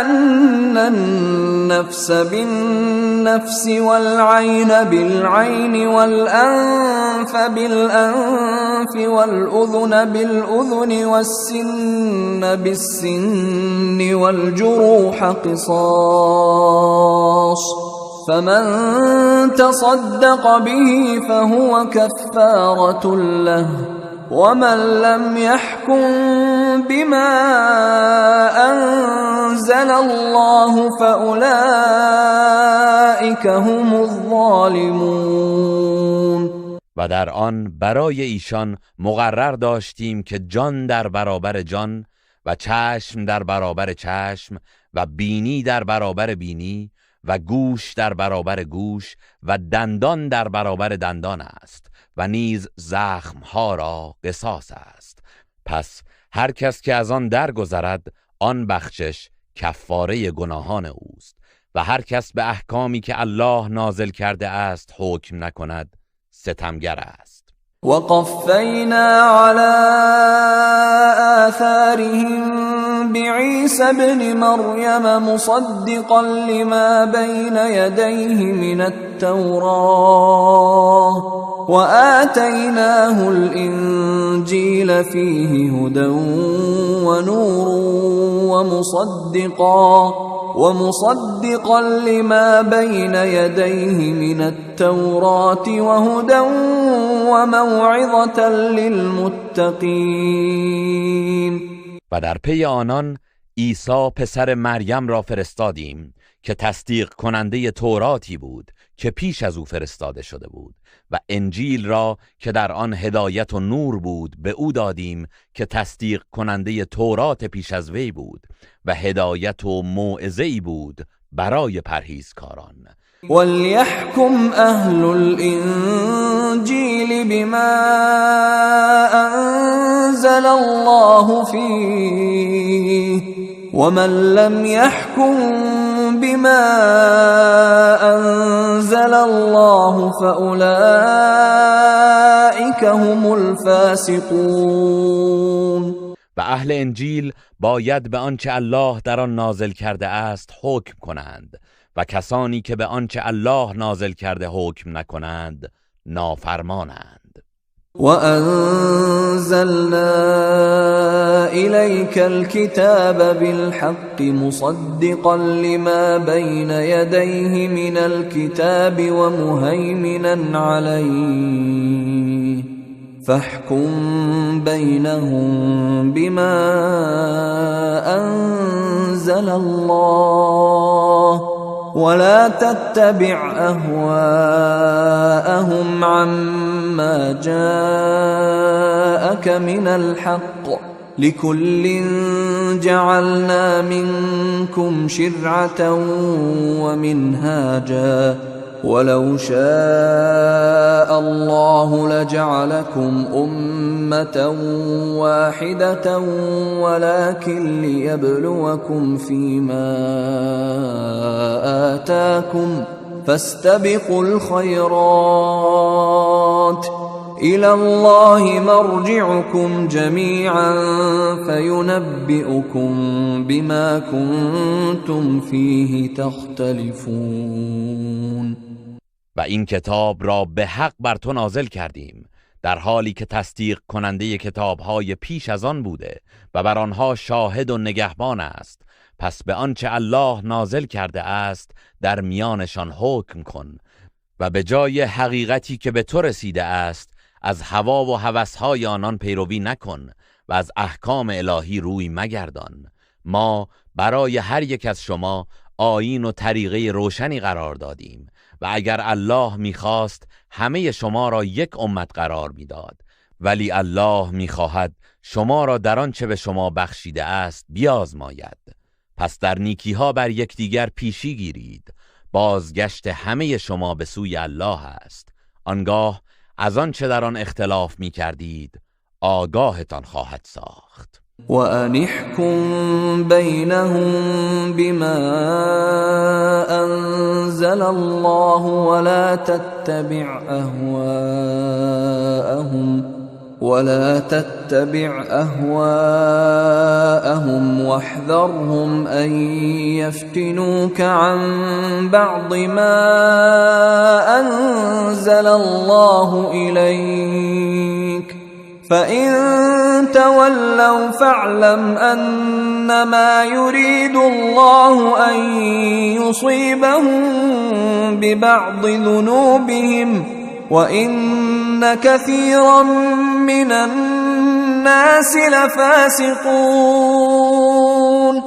أن النفس بالنفس والعين بالعين والأنف بالأنف والأذن بالأذن والسن بالسن والجروح قصاص فمن تصدق به فهو كفارة له ومن لم يحكم بما أنزل الله فأولئك هم الظالمون. و در آن برای ایشان مقرر داشتیم که جان در برابر جان و چشم در برابر چشم و بینی در برابر بینی و گوش در برابر گوش و دندان در برابر دندان است و نیز زخمها را قصاص است. پس هر کس که از آن درگذرد آن بخشش کفاره گناهان اوست و هر کس به احکامی که الله نازل کرده است حکم نکند ستمگر است. وقفینا علی آثارهم بعیسی ابن مریم مصدقا لما بین یدیه من التوراة وآتیناه الانجیل فیه هدى ونور ومصدقا لما بین یدیه من التوراة وهدى وموعظة للمتقین. و در پی آنان عیسی پسر مریم را فرستادیم که تصدیق کننده توراتی بود که پیش از او فرستاده شده بود و انجیل را که در آن هدایت و نور بود به او دادیم که تصدیق کننده تورات پیش از وی بود و هدایت و موعظه‌ای بود برای پرهیزکاران. وليحكم أهل الإنجيل بما أنزل الله فيه ومن لم يحكم بما أنزل الله فأولئك هم الفاسقون. و اهل انجیل باید به آنچه الله در آن نازل کرده است حکم کنند و کسانی که به آنچه الله نازل کرده حکم نکنند نافرمانند. وأنزلنا إليك الكتاب بالحق مصدقا لما بين يديه من الكتاب ومهيمنا عليه فاحكم بينهم بما أنزل الله ولا تتبع أهواءهم عما جاءك من الحق لكل جعلنا منكم شرعة ومنهاجا ولو شاء الله لجعلكم أمة واحدة ولكن ليبلوكم فيما آتاكم فاستبقوا الخيرات إلى الله مرجعكم جميعا فينبئكم بما كنتم فيه تختلفون. و این کتاب را به حق بر تو نازل کردیم، در حالی که تصدیق کننده کتاب‌های پیش از آن بوده و بر آنها شاهد و نگهبان است. پس به آنچه الله نازل کرده است در میانشان حکم کن و به جای حقیقتی که به تو رسیده است از هوا و هوس‌های آنان پیروی نکن و از احکام الهی روی مگردان. ما برای هر یک از شما آیین و طریقه روشنی قرار دادیم و اگر الله میخواست همه شما را یک امت قرار میداد، ولی الله میخواهد شما را در آنچه به شما بخشیده است بیازماید. پس در نیکیها بر یکدیگر پیشی گیرید. بازگشت همه شما به سوی الله است. آنگاه از آنچه در آن اختلاف میکردید آگاهتان خواهد ساخت. وأن احكم بينهم بما أنزل الله ولا تتبع أهواءهم واحذرهم أن يفتنوك عن بعض ما أنزل الله إليك فإن تولوا فاعلم أنما يريد الله أن يصيبهم ببعض ذنوبهم وإن كثيرا من الناس لفاسقون.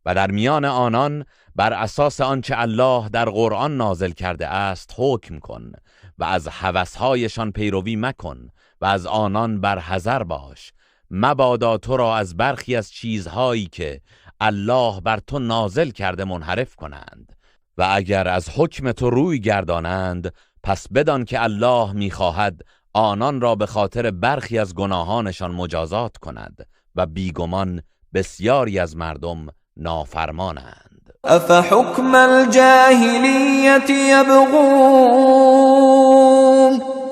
و در میان آنان بر اساس آنچه الله در قرآن نازل کرده است حکم کن و از هوس‌هایشان پیروی مکن و از آنان بر حذر باش، مبادا تو را از برخی از چیزهایی که الله بر تو نازل کرده منحرف کنند. و اگر از حکم تو روی گردانند پس بدان که الله میخواهد آنان را به خاطر برخی از گناهانشان مجازات کند و بیگمان بسیاری از مردم نافرمانند. افحکم الجاهلیة یبغون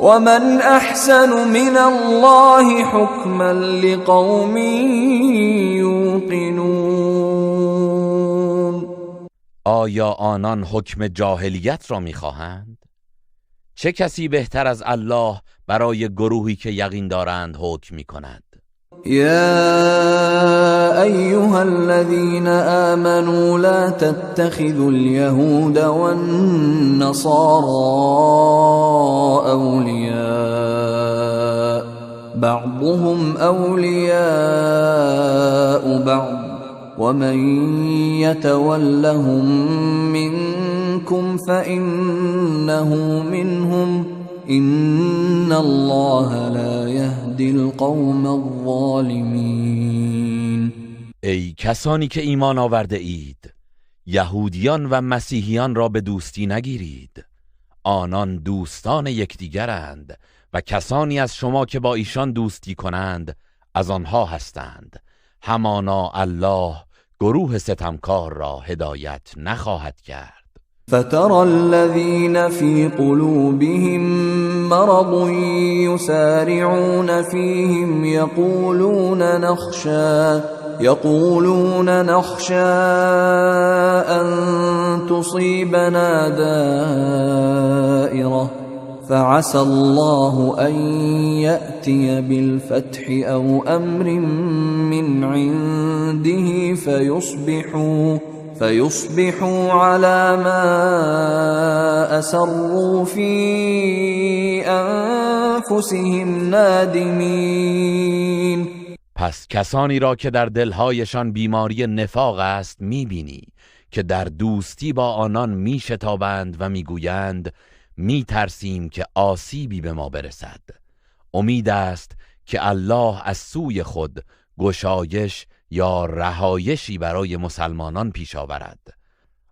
ومن احسن من الله حکما لقوم یوقنون. آیا آنان حکم جاهلیت را میخواهند؟ چه کسی بهتر از الله برای گروهی که یقین دارند حکم میکند؟ یا ایها الذین آمنوا لا تتخذوا اليهود والنصارى اولیاء بعضهم اولیاء بعض ومن يتولهم منكم فإنه منهم إن الله لا يهدي القوم الظالمين. ای کسانی که ایمان آورده اید، یهودیان و مسیحیان را به دوستی نگیرید. آنان دوستان یکدیگرند و کسانی از شما که با ایشان دوستی کنند از آنها هستند. همانا الله گروه ستمکار را هدایت نخواهد کرد. فترى الذين في قلوبهم مرض يسارعون فيهم يقولون نخشى أن تصيبنا دائرة فعسى الله أن يأتي بالفتح أو أمر من عنده فيصبحوا على ما أسروا في أنفسهم نادمين. پس کسانی را که در دلهایشان بیماری نفاق است میبینی که در دوستی با آنان میشتابند و میگویند میترسیم که آسیبی به ما برسد. امید است که الله از سوی خود گشایش یا رهایشی برای مسلمانان پیش آورد.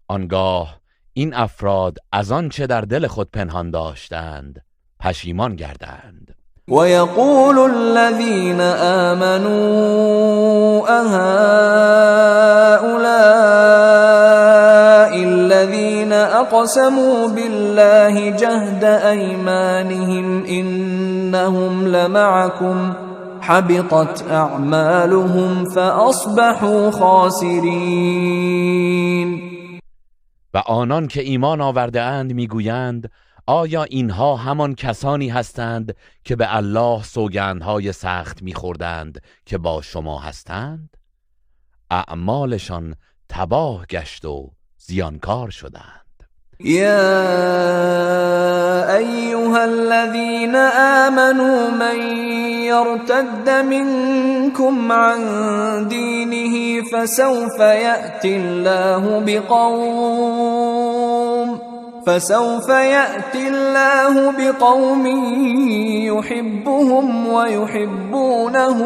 آنگاه این افراد از آنچه در دل خود پنهان داشتند پشیمان گردند. ويقول الذين آمنوا أهؤلاء الذين أقسموا بالله جهد أيمانهم إنهم لمعكم حبطت أعمالهم فأصبحوا خاسرين. و آنان که ایمان آورده اند میگویند آیا اینها همان کسانی هستند که به الله سوگندهای سخت میخوردند که با شما هستند؟ اعمالشان تباه گشت و زیانکار شدند. یا ایها الذین آمنوا من یرتد منکم عن دینه فسوف یأتی الله بقوم يحبهم ويحبونه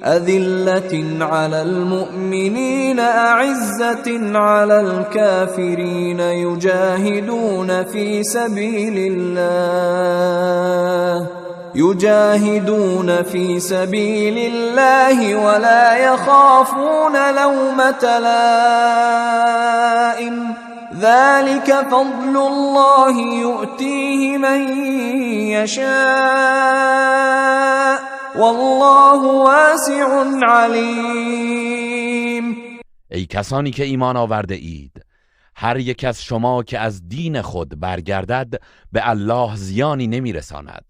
أذلة على المؤمنين أعزة على الكافرين يجاهدون في سبيل الله ولا يخافون لومة لائم ذلك فضل الله يؤتيه من يشاء والله واسع علیم. ای کسانی که ایمان آورده اید، هر یک از شما که از دین خود برگردد به الله زیانی نمیرساند.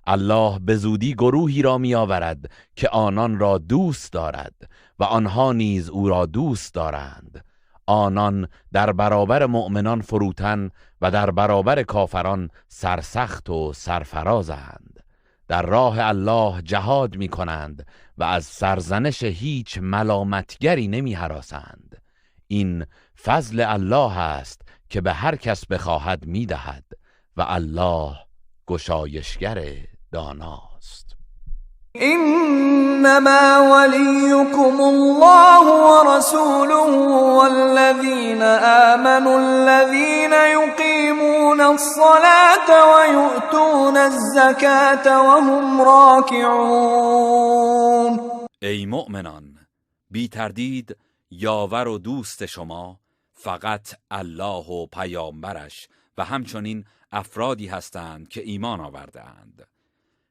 الله به زودی گروهی را می آورد که آنان را دوست دارد و آنها نیز او را دوست دارند. آنان در برابر مؤمنان فروتن و در برابر کافران سرسخت و سرفرازند. در راه الله جهاد می کنند و از سرزنش هیچ ملامتگری نمی هراسند. این فضل الله است که به هر کس بخواهد می دهد و الله گشایشگر داناست. انما ولیکم الله ورسوله والذین آمنوا الذین یقیمون الصلاة ویؤتون الزکاة وهم راکعون. ای مؤمنان، بی تردید یاور و دوست شما فقط الله و پیامبرش و همچنین افرادی هستند که ایمان آورده‌اند،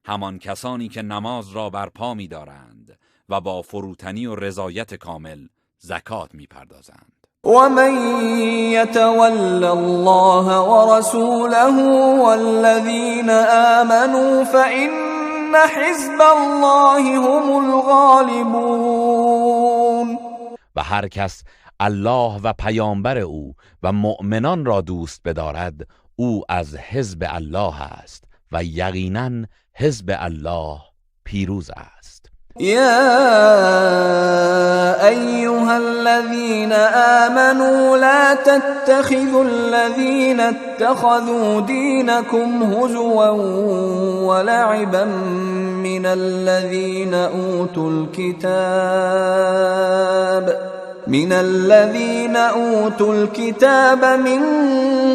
همان کسانی که نماز را برپا می‌دارند و با فروتنی و رضایت کامل زکات می‌پردازند. و من یتول الله ورسوله والذین آمنوا فإن حزب الله هم الغالبون. و هر کس الله و پیامبر او و مؤمنان را دوست بدارد، او از حزب الله است و یقینا حزب الله پیروز است. یا ایها الذین آمنوا لا تتخذوا الذین اتخذوا دینکم هزوا ولعبا من الذین أوتوا الكتاب من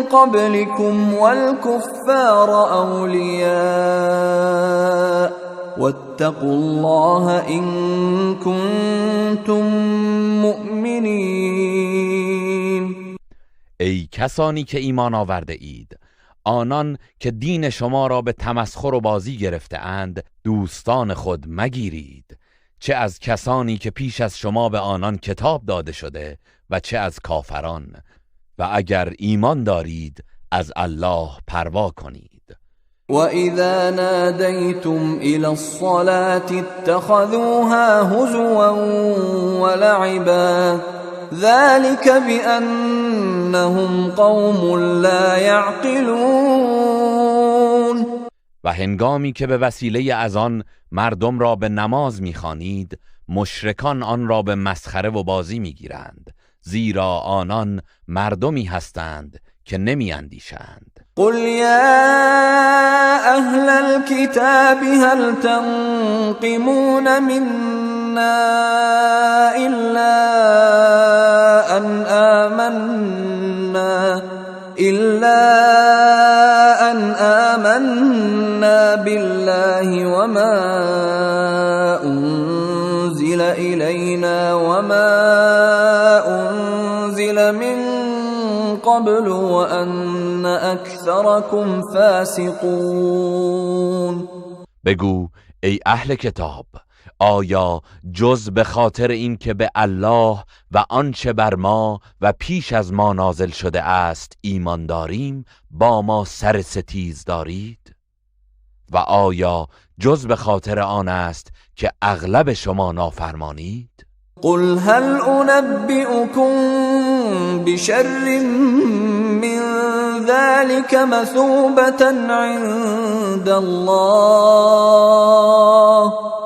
قبلكم والكفار أولياء واتقوا الله إن كنتم مؤمنين. ای کسانی که ایمان آورده اید، آنان که دین شما را به تمسخر و بازی گرفته اند دوستان خود مگیرید، چه از کسانی که پیش از شما به آنان کتاب داده شده و چه از کافران، و اگر ایمان دارید از الله پروا کنید. و اذا نادیتم الى الصلاة اتخذوها هزوا ولعبا ذلك بأنهم قوم لا یعقلون. و هنگامی که به وسیله اذان مردم را به نماز می‌خوانید، مشرکان آن را به مسخره و بازی می‌گیرند، زیرا آنان مردمی هستند که نمی‌اندیشند. قل يا أهل الكتاب هل تنقمون منا إلا أن آمنا بالله وما أنزل إلينا وما أنزل من قبل وأن أكثركم فاسقون. بگو ای اهل کتاب، آیا جز به خاطر این که به الله و آنچه بر ما و پیش از ما نازل شده است ایمان داریم با ما سر ستیز دارید؟ و آیا جز به خاطر آن است که اغلب شما نافرمانید؟ قل هل أنبئكم بشر من ذلك مثوبة عند الله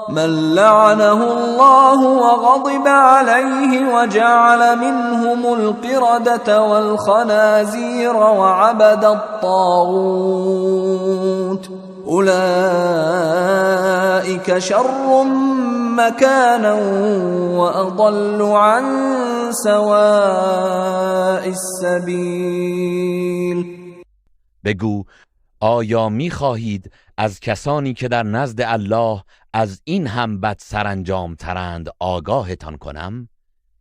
من لعنه الله وغضب عليه وجعل منهم القردة والخنازير وعبد الطاغوت أولئك شر مكانا وأضل عن سواء السبيل. بگو آیا می‌خواهید از کسانی که در نزد الله از این هم بد سرانجام ترند آگاهتان کنم؟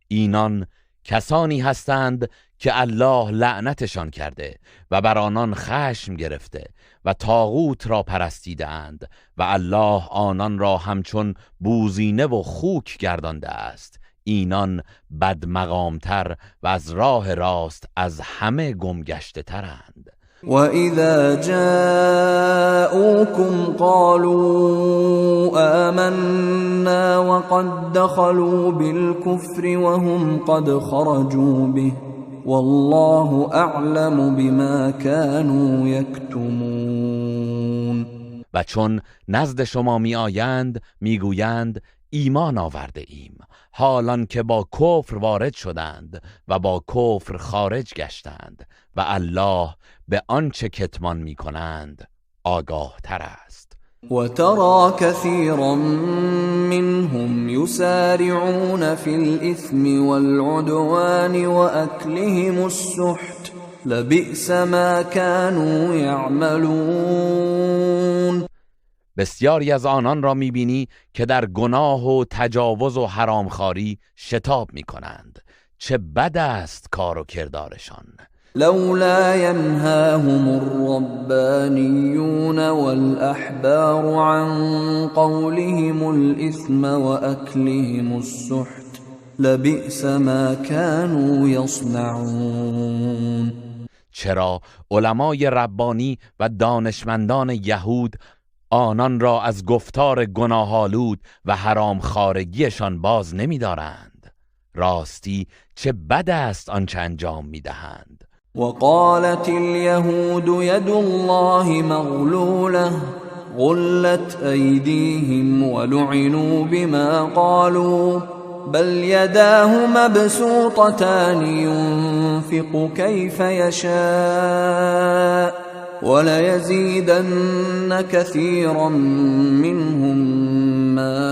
اینان کسانی هستند که الله لعنتشان کرده و بر آنان خشم گرفته و طاغوت را پرستیدند و الله آنان را همچون بوزینه و خوک گردانده است. اینان بدمقامتر و از راه راست از همه گمگشته ترند. وَإِذَا جَاءُوكُمْ قَالُوا آمَنَّا وَقَدْ دَخَلُوا بِالْكُفْرِ وَهُمْ قَدْ خَرَجُوا بِهِ وَاللَّهُ أَعْلَمُ بِمَا كَانُوا يَكْتُمُونَ. و چون نزد شما می آیند می گویند ایمان آورده ایم، حالان که با کفر وارد شدند و با کفر خارج گشتند و الله به آنچه کتمان می کنند آگاه تر است. و ترى كثيرا منهم يسارعون في الإثم والعدوان وأكلهم السحت لبئس ما كانوا يعملون. بسیاری از آنان را میبینی که در گناه و تجاوز و حرامخواری شتاب میکنند، چه بد است کار و کردارشان. لولا ينهاهم الربانيون والأحبار عن قولهم الإثم وأكلهم السحت لبئس ما كانوا يصنعون. چرا علمای ربانی و دانشمندان یهود آنان را از گفتار گناه‌آلود و حرام خوارگیشان باز نمی‌دارند؟ راستی چه بد است آنچه انجام می‌دهند. وقالت اليهود يد الله مغلولة غلت أيديهم ولعنوا بما قالوا بل يداه مبسوطتان ينفق كيف يشاء وليزيدن كثيرا منهم ما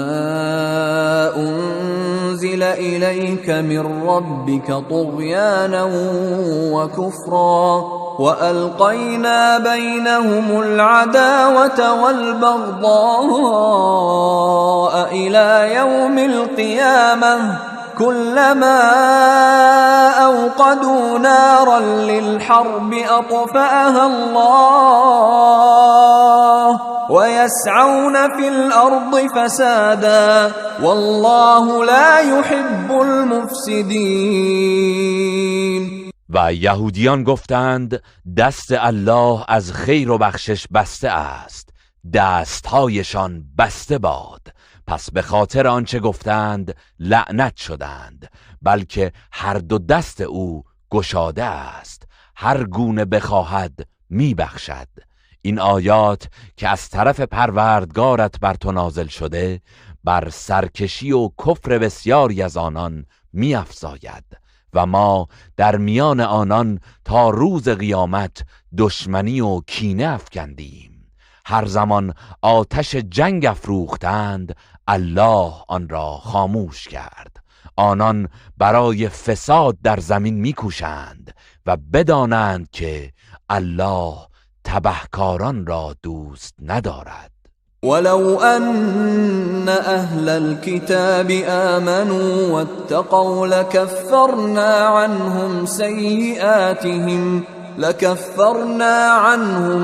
أنزل إليك من ربك طغيانا وكفرا وألقينا بينهم العداوة والبغضاء إلى يوم القيامة كلما أوقدوا نارا للحرب أطفأها الله ويسعون في الأرض فسادا والله لا يحب المفسدين. و یهودیان گفتند دست الله از خیر و بخشش بسته است، دستهایشان بسته باد. پس به خاطر آنچه گفتند لعنت شدند، بلکه هر دو دست او گشاده است، هر گونه بخواهد میبخشد. این آیات که از طرف پروردگارت بر تو نازل شده بر سرکشی و کفر بسیاری از آنان میافزاید و ما در میان آنان تا روز قیامت دشمنی و کینه افکندیم. هر زمان آتش جنگ افروختند، الله آن را خاموش کرد. آنان برای فساد در زمین میکوشند و بدانند که الله تبهکاران را دوست ندارد. ولو أن أهل الكتاب آمنوا واتقوا لكفرنا عنهم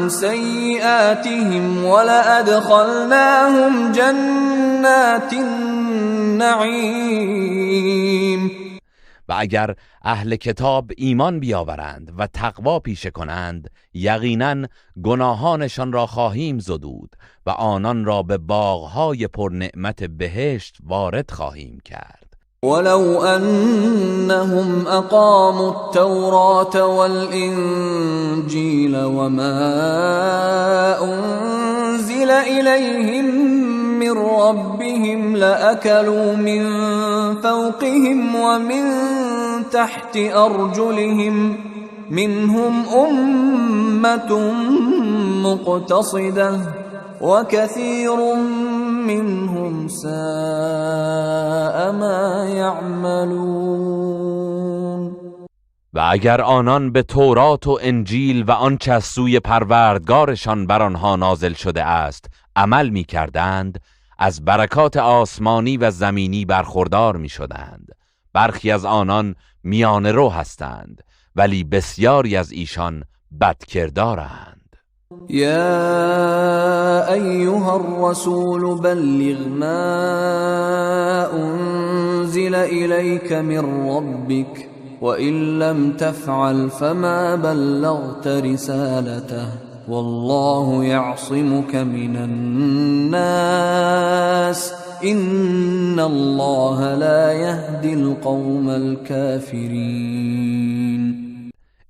سيئاتهم ولأدخلناهم جنات النعیم. و اگر اهل کتاب ایمان بیاورند و تقوا پیشه کنند، یقینا گناهانشان را خواهیم زدود و آنان را به باغهای پرنعمت بهشت وارد خواهیم کرد. ولو أنهم أقاموا التوراة والإنجيل وما أنزل إليهم من ربهم لأكلوا من فوقهم ومن تحت أرجلهم منهم أمة مقتصدة وكثير منهم ساء ما يعملون. و اگر آنان به تورات و انجیل و آنچه از سوی پروردگارشان بر آنها نازل شده است عمل می کردند، از برکات آسمانی و زمینی برخوردار می شدند. برخی از آنان میانه رو هستند، ولی بسیاری از ایشان بدکردارند. یا ایها الرسول بلغ ما انزل الیک من ربک وإن لم تفعل فما بلغت رسالته والله يعصمك من الناس إن الله لا يهدي القوم الكافرين.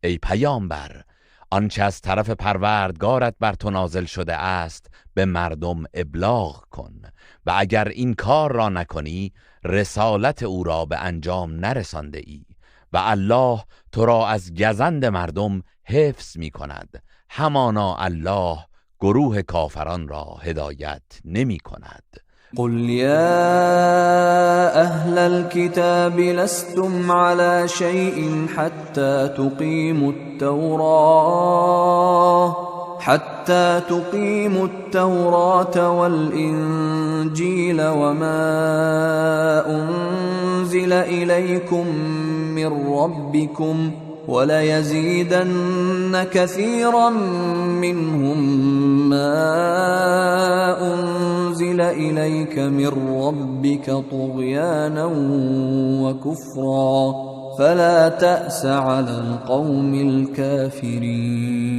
ای پیامبر، آنچه از طرف پروردگارت بر تو نازل شده است به مردم ابلاغ کن و اگر این کار را نکنی رسالت او را به انجام نرسانده ای و الله تو را از گزند مردم حفظ می کند. همانا الله گروه کافران را هدایت نمی کند. قل يا أهل الكتاب لستم على شيء حتى تقيموا التوراة والإنجيل وما أنزل إليكم من ربكم وليزيدن كثيرا منهم ما أنزل إليك من ربك طغيانا وكفرا فلا تأس على القوم الكافرين.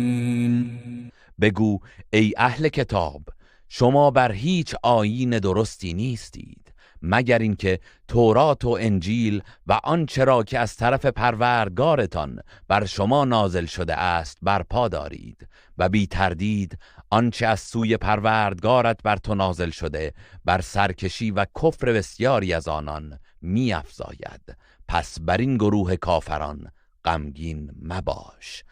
بگو ای اهل کتاب، شما بر هیچ آیین درستی نیستید مگر اینکه تورات و انجیل و آنچه را که از طرف پروردگارتان بر شما نازل شده است برپا دارید و بی تردید آنچه از سوی پروردگارت بر تو نازل شده بر سرکشی و کفر بسیاری از آنان می افزاید. پس بر این گروه کافران غمگین مباش.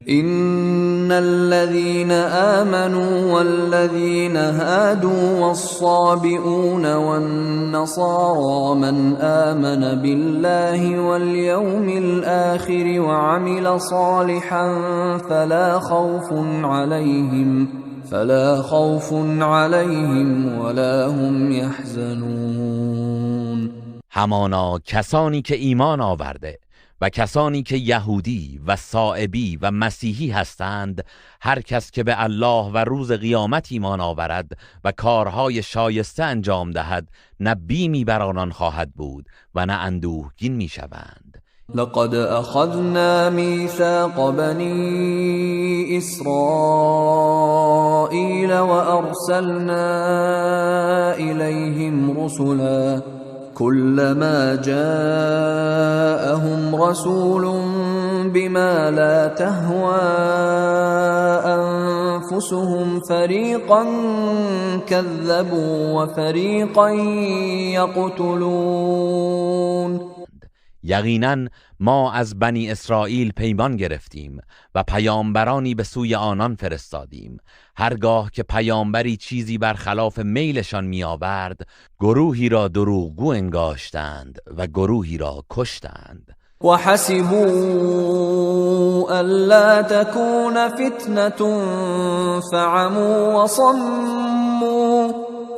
إن الذين آمنوا والذين هادوا والصابئون والنصارى من آمن بالله واليوم الآخر وعمل صالحا فلا خوف عليهم ولا هم يحزنون. همانا کسانی که ایمان آورده و کسانی که یهودی و صائبی و مسیحی هستند، هر کس که به الله و روز قیامت ایمان آورد و کارهای شایسته انجام دهد، نه بیمی بر آنان خواهد بود و نه اندوهگین میشوند. لقد اخذنا میثاق بنی اسرائیل وارسلنا الیهم رسلا كلما جاءهم رسول بما لا تهوى أنفسهم فريقا كذبوا وفريقا يقتلون. یقینا ما از بنی اسرائیل پیمان گرفتیم و پیامبرانی به سوی آنان فرستادیم. هرگاه که پیامبری چیزی برخلاف میلشان می آورد، گروهی را دروغگو انگاشتند و گروهی را کشتند. وحسبوا ألا تكون فتنة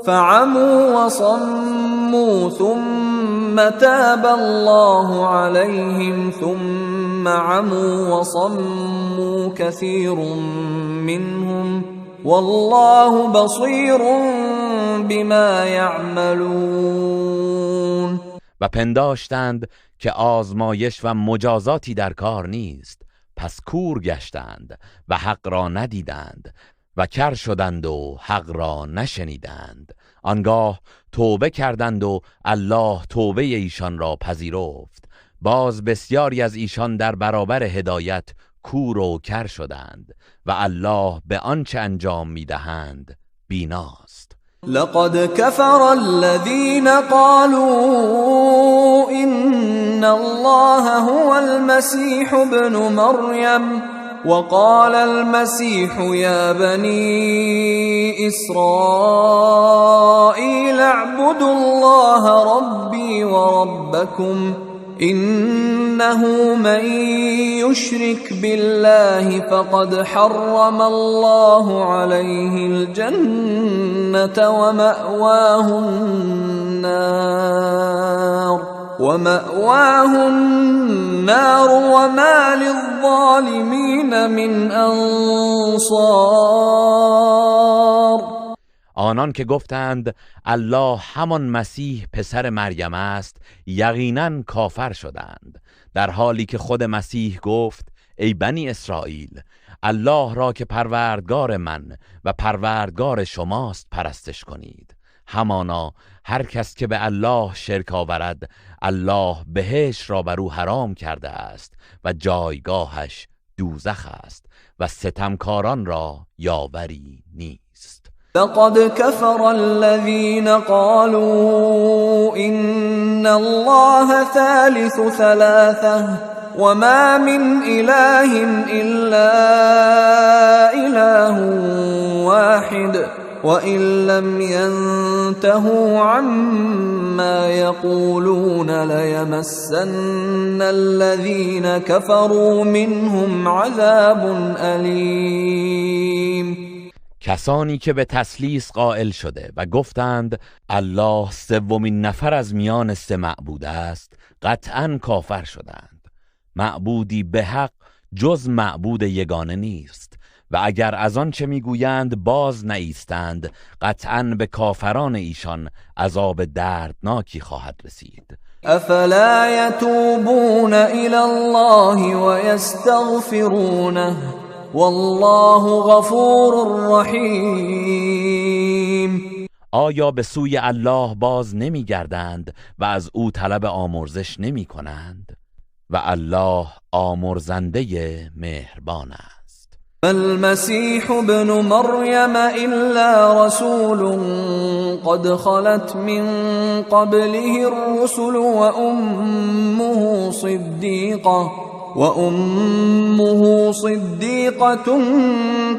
فعموا وصموا ثم تاب الله عليهم ثم عموا وصموا كثير منهم والله بصير بما يعملون. و پنداشتند که آزمایش و مجازاتی در کار نیست، پس کور گشتند و حق را ندیدند و کر شدند و حق را نشنیدند. آنگاه توبه کردند و الله توبه ایشان را پذیرفت. باز بسیاری از ایشان در برابر هدایت کور و کر شدند و الله به آنچه انجام میدهند بیناست. لقد كفر الذين قالوا إن الله هو المسيح ابن مريم وقال المسيح يا بني إسرائيل اعبدوا الله ربي وربكم إنه من يشرك بالله فقد حرم الله عليه الجنة ومأواه النار وما للظالمين من أنصار. آنان که گفتند الله همان مسیح پسر مریم است یقینا کافر شدند، در حالی که خود مسیح گفت ای بنی اسرائیل، الله را که پروردگار من و پروردگار شماست پرستش کنید. همانا هر کس که به الله شرک آورد، الله بهشت را بر او حرام کرده است و جایگاهش دوزخ است و ستمکاران را یاوری نیست. لقد كفر الذين قالوا إن الله ثالث ثلاثة وما من إله إلا إله واحد وإن لم ينتهوا عما يقولون ليمسن الذين كفروا منهم عذاب أليم. کسانی که به تثلیث قائل شده و گفتند الله سومین نفر از میان سه معبود است، قطعاً کافر شدند. معبودی به حق جز معبود یگانه نیست و اگر از آن چه میگویند باز نایستند، قطعاً به کافران ایشان عذاب دردناکی خواهد رسید. افلا یتوبون الی الله ویستغفرونه والله غفور رحیم. آیا به سوی الله باز نمیگردند و از او طلب آمرزش نمی کنند؟ و الله آمرزنده مهربان است. المسیح ابن مریم الا رسول قد خلت من قبله الرسل وأمه صديقة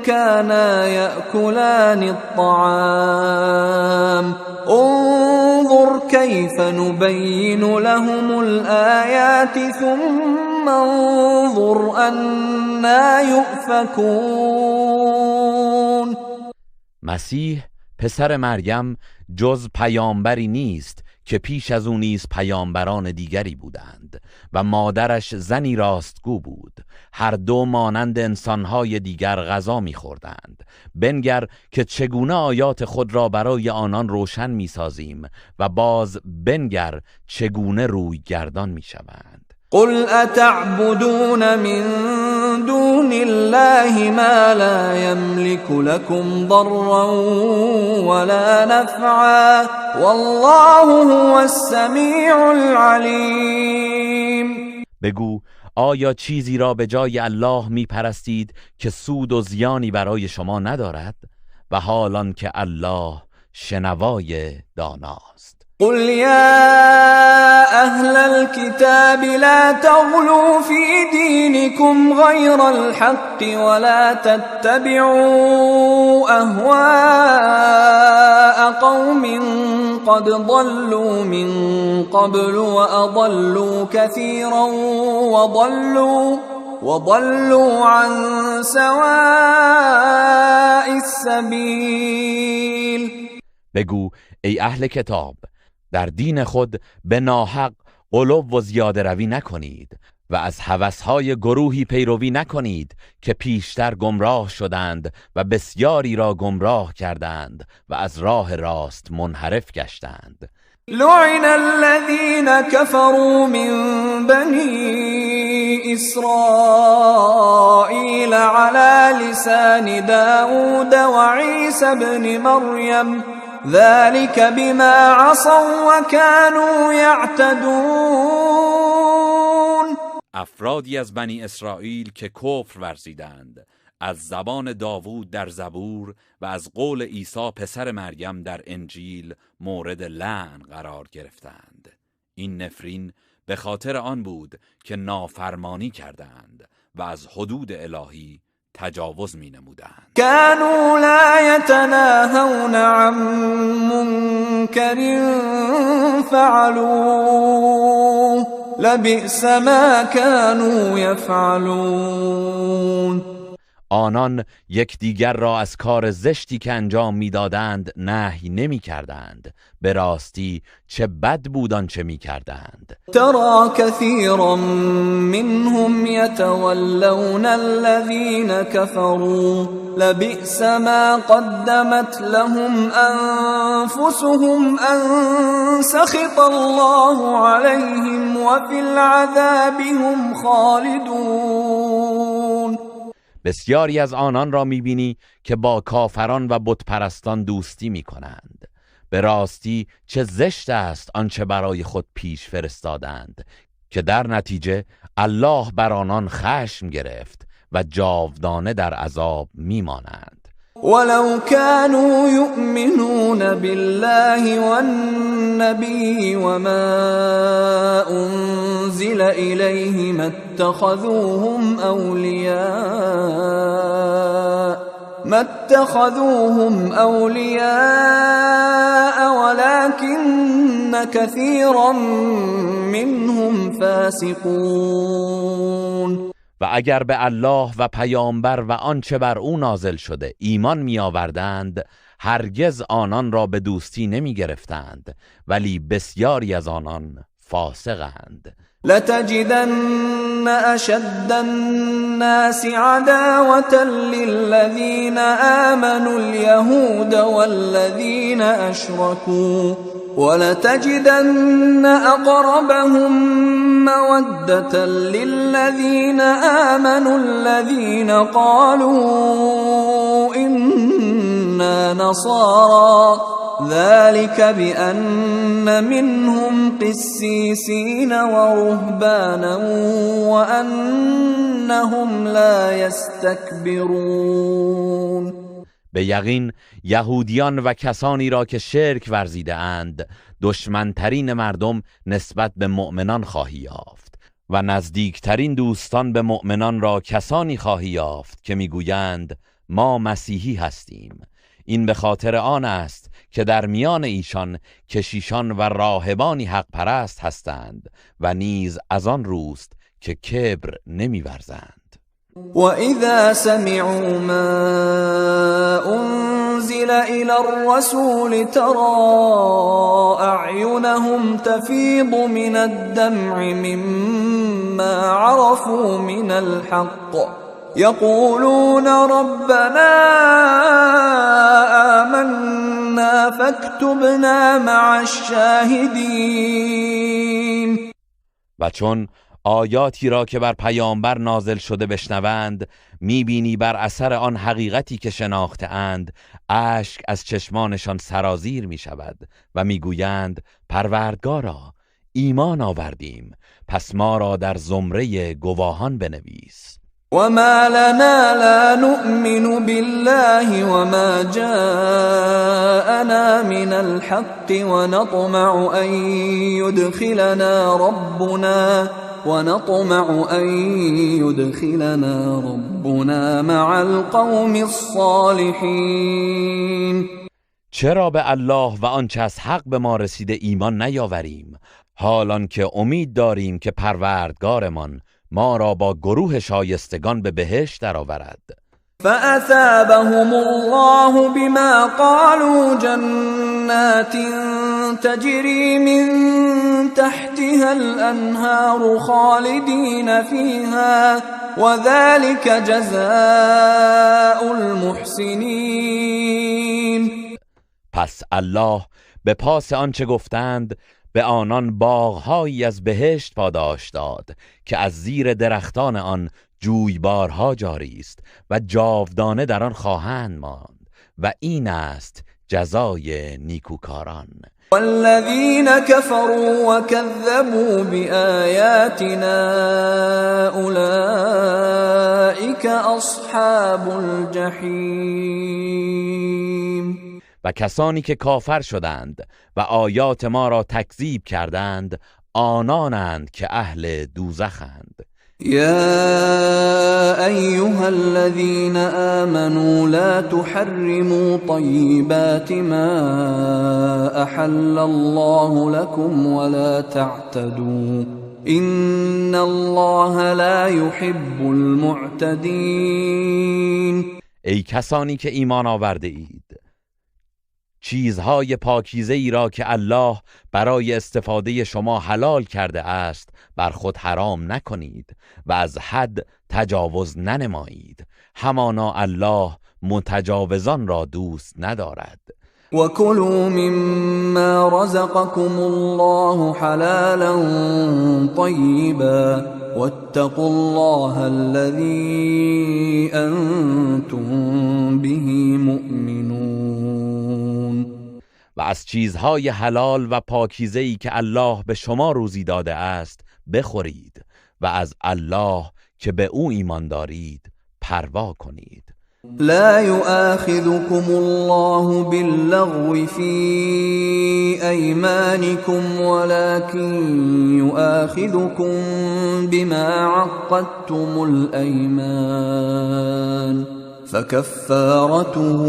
كانا يأكلان الطعام انظر كيف نبين لهم الآيات ثم انظر أنا يؤفكون. مسیح پسر مریم جز پیامبری نیست که پیش از او نیز پیامبران دیگری بودند و مادرش زنی راستگو بود. هر دو مانند انسانهای دیگر غذا می‌خوردند. بنگر که چگونه آیات خود را برای آنان روشن می‌سازیم و باز بنگر چگونه روی گردان می‌شوند. قل اتعبدون من دون الله ما لا يملك لكم ضرا ولا نفعا والله هو السمیع العلیم. بگو آیا چیزی را به جای الله می پرستید که سود و زیانی برای شما ندارد؟ و حال آن که الله شنوای داناست. قل يا أهل الكتاب لا تغلوا في دينكم غير الحق ولا تتبعوا أهواء قوم قد ضلوا من قبل وأضلوا كثيرا وضلوا عن سواء السبيل. بگو ای اهل کتاب، در دین خود به ناحق غلو و زیاده روی نکنید و از هوس‌های گروهی پیروی نکنید که پیشتر گمراه شدند و بسیاری را گمراه کردند و از راه راست منحرف گشتند. لعن الذين كفروا من بني إسرائيل على لسان داود وعيسى ابن مريم ذلك بما عصوا وكانوا يعتدون. افرادی از بنی اسرائیل که کفر ورزیدند از زبان داوود در زبور و از قول عیسی پسر مریم در انجیل مورد لعن قرار گرفتند. این نفرین به خاطر آن بود که نافرمانی کردند و از حدود الهی تجاوز می نمودند. كانوا لا يتناهون عن منكر فعلوه لبئس ما كانوا يفعلون. آنان یکدیگر را از کار زشتی که انجام میدادند نهی نمی کردند. به راستی چه بد بود آنچه می کردند. ترى كثيرا منهم يتولون الذين كفروا لبئس ما قدمت لهم أنفسهم أن سخط الله عليهم وفي العذاب هم خالدون. بسیاری از آنان را میبینی که با کافران و بتپرستان دوستی میکنند. به راستی چه زشت است آنچه برای خود پیش فرستادند که در نتیجه الله بر آنان خشم گرفت و جاودانه در عذاب میمانند. ولو كانوا يؤمنون بالله والنبي وما أنزل إليه ما اتخذوهم أولياء ولكن كثيرا منهم فاسقون. و اگر به الله و پیامبر و آنچه بر او نازل شده ایمان می آوردند هرگز آنان را به دوستی نمی گرفتند، ولی بسیاری از آنان فاسقند. لتجدن أشد الناس عداوة للذين آمنوا اليهود والذين أشركوا ولتجدن أقربهم مودة للذين آمنوا الذين قالوا إنا نصارى ذلك بأن منهم قسيسين ورهبانا وأنهم لا يستكبرون. به یقین یهودیان و کسانی را که شرک ورزیده اند دشمنترین مردم نسبت به مؤمنان خواهی یافت و نزدیکترین دوستان به مؤمنان را کسانی خواهی یافت که میگویند ما مسیحی هستیم. این به خاطر آن است که در میان ایشان کشیشان و راهبانی حق پرست هستند و نیز از آن روست که کبر نمیورزند. وَإِذَا سَمِعُوا مَا أُنْزِلَ إِلَى الرَّسُولِ تَرَى أَعْيُنَهُمْ تَفِيضُ مِنَ الدَّمْعِ مِمَّا عَرَفُوا مِنَ الْحَقِّ يَقُولُونَ رَبَّنَا آمَنَّا فَاكْتُبْنَا مَعَ الشَّاهِدِينَ. و چون آیاتی را که بر پیامبر نازل شده بشنوند میبینی بر اثر آن حقیقتی که شناخته اند اشک از چشمانشان سرازیر میشود و میگویند پروردگارا ایمان آوردیم، پس ما را در زمره گواهان بنویس. وما لنا لا نؤمن بالله وما جاءنا من الحق ونطمع أن يدخلنا ربنا مع القوم الصالحین. چرا به الله و آنچه از حق به ما رسیده ایمان نیاوریم، حالان که امید داریم که پروردگارمان ما را با گروه شایستگان به بهشت درآورد. فأثابهم الله بما قالوا جنات تجري من تحتها الأنهار خالدين فيها وذلك جزاء المحسنين. پس الله به پاس آنچه گفتند به آنان باغهایی از بهشت پاداش داد که از زیر درختان آن جویبارها جاری است و جاودانه در آن خواهند ماند و این است جزای نیکوکاران. والذین كفروا وكذبوا بآیاتنا اولئک اصحاب الجحیم. و کسانی که کافر شدند و آیات ما را تکذیب کردند آنانند که اهل دوزخند. یا ایها الذین آمنوا لا تحرموا طیبات ما احل الله لكم ولا تعتدوا ان الله لا يحب المعتدین. ای کسانی که ایمان آورده اید، چیزهای پاکیزه ای را که الله برای استفاده شما حلال کرده است بر خود حرام نکنید و از حد تجاوز ننمایید، همانا الله متجاوزان را دوست ندارد. وَكُلُوا مِمَّا رَزَقَكُمُ اللَّهُ حَلَالًا طَيِّبًا وَاتَّقُوا اللَّهَ الَّذِي أَنْتُمْ بِهِ مُؤْمِنُونَ. و از چیزهای حلال و پاکیزه‌ای که الله به شما روزی داده است بخورید و از الله که به او ایمان دارید پروا کنید. لا يؤاخذكم الله باللغو في أيمانكم ولكن يؤاخذكم بما عقدتم الأيمان فكفارته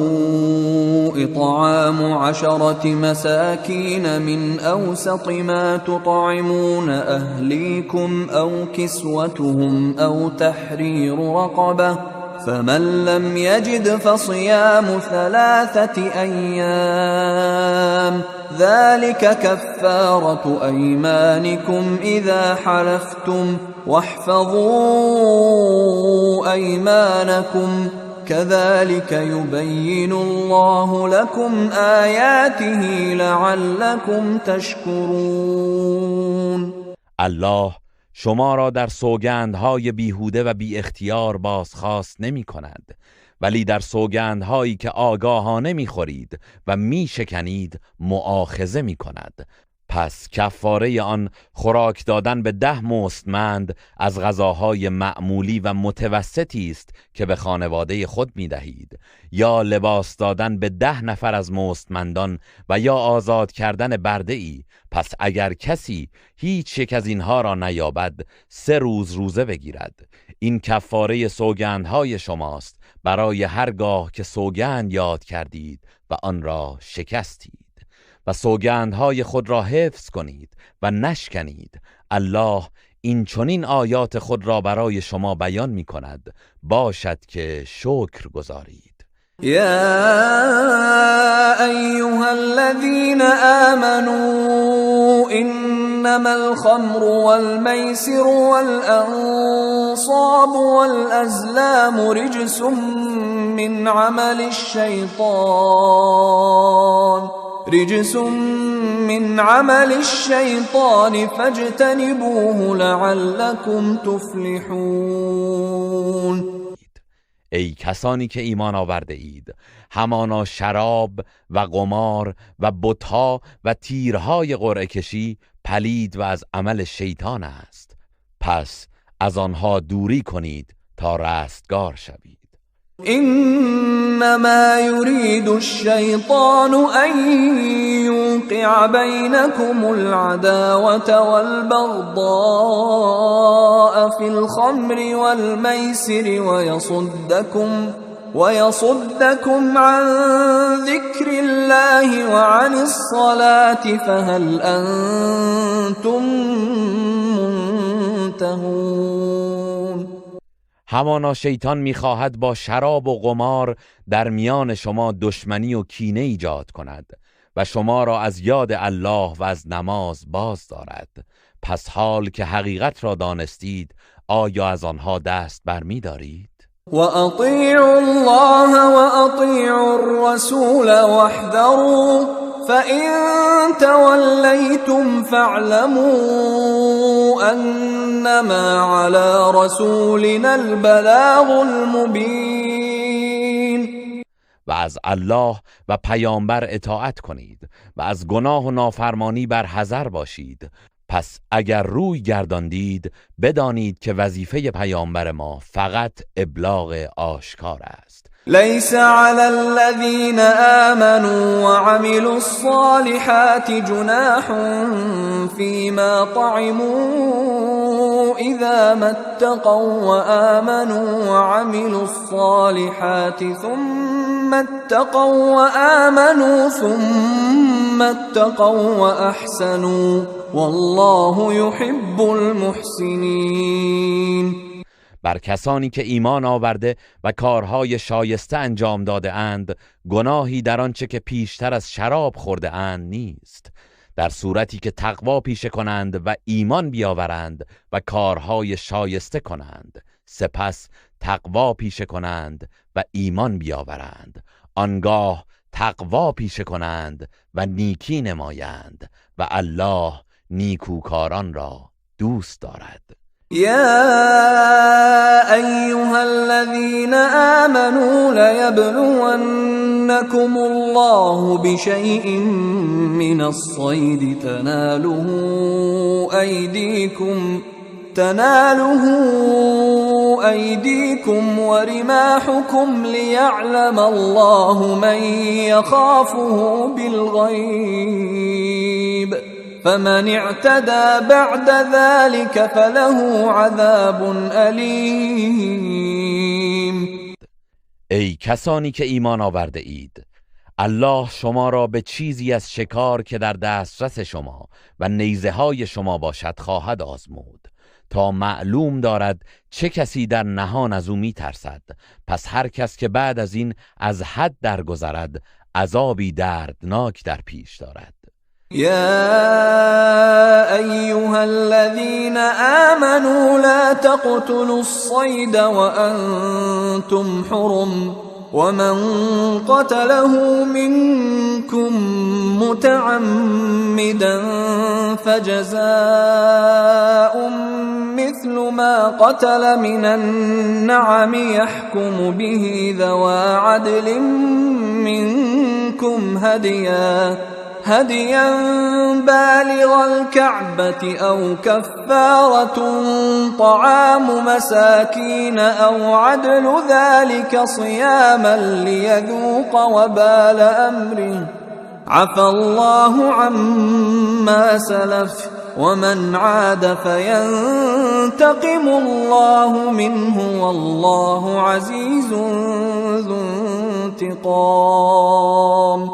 إطعام 10 مساكين من أوسط ما تطعمون أهليكم أو كسوتهم أو تحرير رقبة فمن لم يجد فصيام 3 أيام ذلك كفارة أيمانكم إذا حلفتم واحفظوا أيمانكم كذلك يبين الله لكم آياته لعلكم تشكرون. الله شما را در سوگندهای بیهوده و بی اختیار بازخواست نمی کند، ولی در سوگندهایی که آگاهانه می خورید و می شکنید مؤاخذه می کند. پس کفاره آن خوراک دادن به 10 مستمند از غذاهای معمولی و متوسطی است که به خانواده خود می دهید، یا لباس دادن به 10 نفر از مستمندان و یا آزاد کردن برده ای. پس اگر کسی هیچ یک از اینها را نیابد 3 روز روزه بگیرد. این کفاره سوگندهای شماست برای هرگاه که سوگند یاد کردید و آن را شکستید. و سوگندهای خود را حفظ کنید و نشکنید. الله این چنین آیات خود را برای شما بیان می کند، باشد که شکر گزارید. یا ایها الذین آمنوا انما الخمر والمیسر والانصاب والازلام رجس من عمل الشیطان فاجتنبوه لعلكم تفلحون. ای کسانی که ایمان آورده اید، همانا شراب و قمار و بت‌ها و تیرهای قرعه کشی پلید و از عمل شیطان است، پس از آنها دوری کنید تا رستگار شوید. انما يريد الشیطان ان يوقع بينكم العداوة والبغضاء في الخمر والميسر ويصدكم عن ذكر الله وعن الصلاة فهل أنتم منتهون. همانا شیطان میخواهد با شراب و قمار در میان شما دشمنی و کینه ایجاد کند و شما را از یاد الله و از نماز باز دارد. پس حال که حقیقت را دانستید آیا از آنها دست برمی دارید؟ وأطیعوا الله وأطیعوا الرسول واحذروا فإن توليتم فاعلموا أنما على رسولنا البلاغ المبین. و از الله و پیامبر اطاعت کنید و از گناه و نافرمانی بر حذر باشید. پس اگر روی گرداندید بدانید که وظیفه پیامبر ما فقط ابلاغ آشکار است. ليس على الذين آمنوا وعملوا الصالحات جناح فيما طعموا إذا ما اتقوا وآمنوا وعملوا الصالحات ثم اتقوا وآمنوا ثم اتقوا وأحسنوا والله يحب المحسنين. بر کسانی که ایمان آورده و کارهای شایسته انجام داده اند گناهی در آنچه که پیشتر از شراب خورده اند نیست، در صورتی که تقوا پیشه کنند و ایمان بیاورند و کارهای شایسته کنند، سپس تقوا پیشه کنند و ایمان بیاورند، آنگاه تقوا پیشه کنند و نیکی نمایند و الله نیکوکاران را دوست دارد. يا أيها الذين آمنوا ليبلونكم الله بشيء من الصيد تناله أيديكم ورماحكم ليعلم الله من يخافه بالغيب فمن اعتدى بعد ذلك فله عذاب ألیم. ای کسانی که ایمان آورده اید، الله شما را به چیزی از شکار که در دسترس شما و نیزه های شما باشد خواهد آزمود تا معلوم دارد چه کسی در نهان از او میترسد. پس هر کس که بعد از این از حد درگذرد عذابی دردناک در پیش دارد. يا أيها الذين آمنوا لا تقتلوا الصيد وأنتم حرم ومن قتله منكم متعمدا فجزاء مثل ما قتل من النعم يحكم به ذوى عدل منكم هديا بالغ الكعبة أو كفارة طعام مساكين أو عدل ذلك صياما ليذوق وبال أمره عفى الله عما سلف ومن عاد فينتقم الله منه والله عزيز ذو انتقام.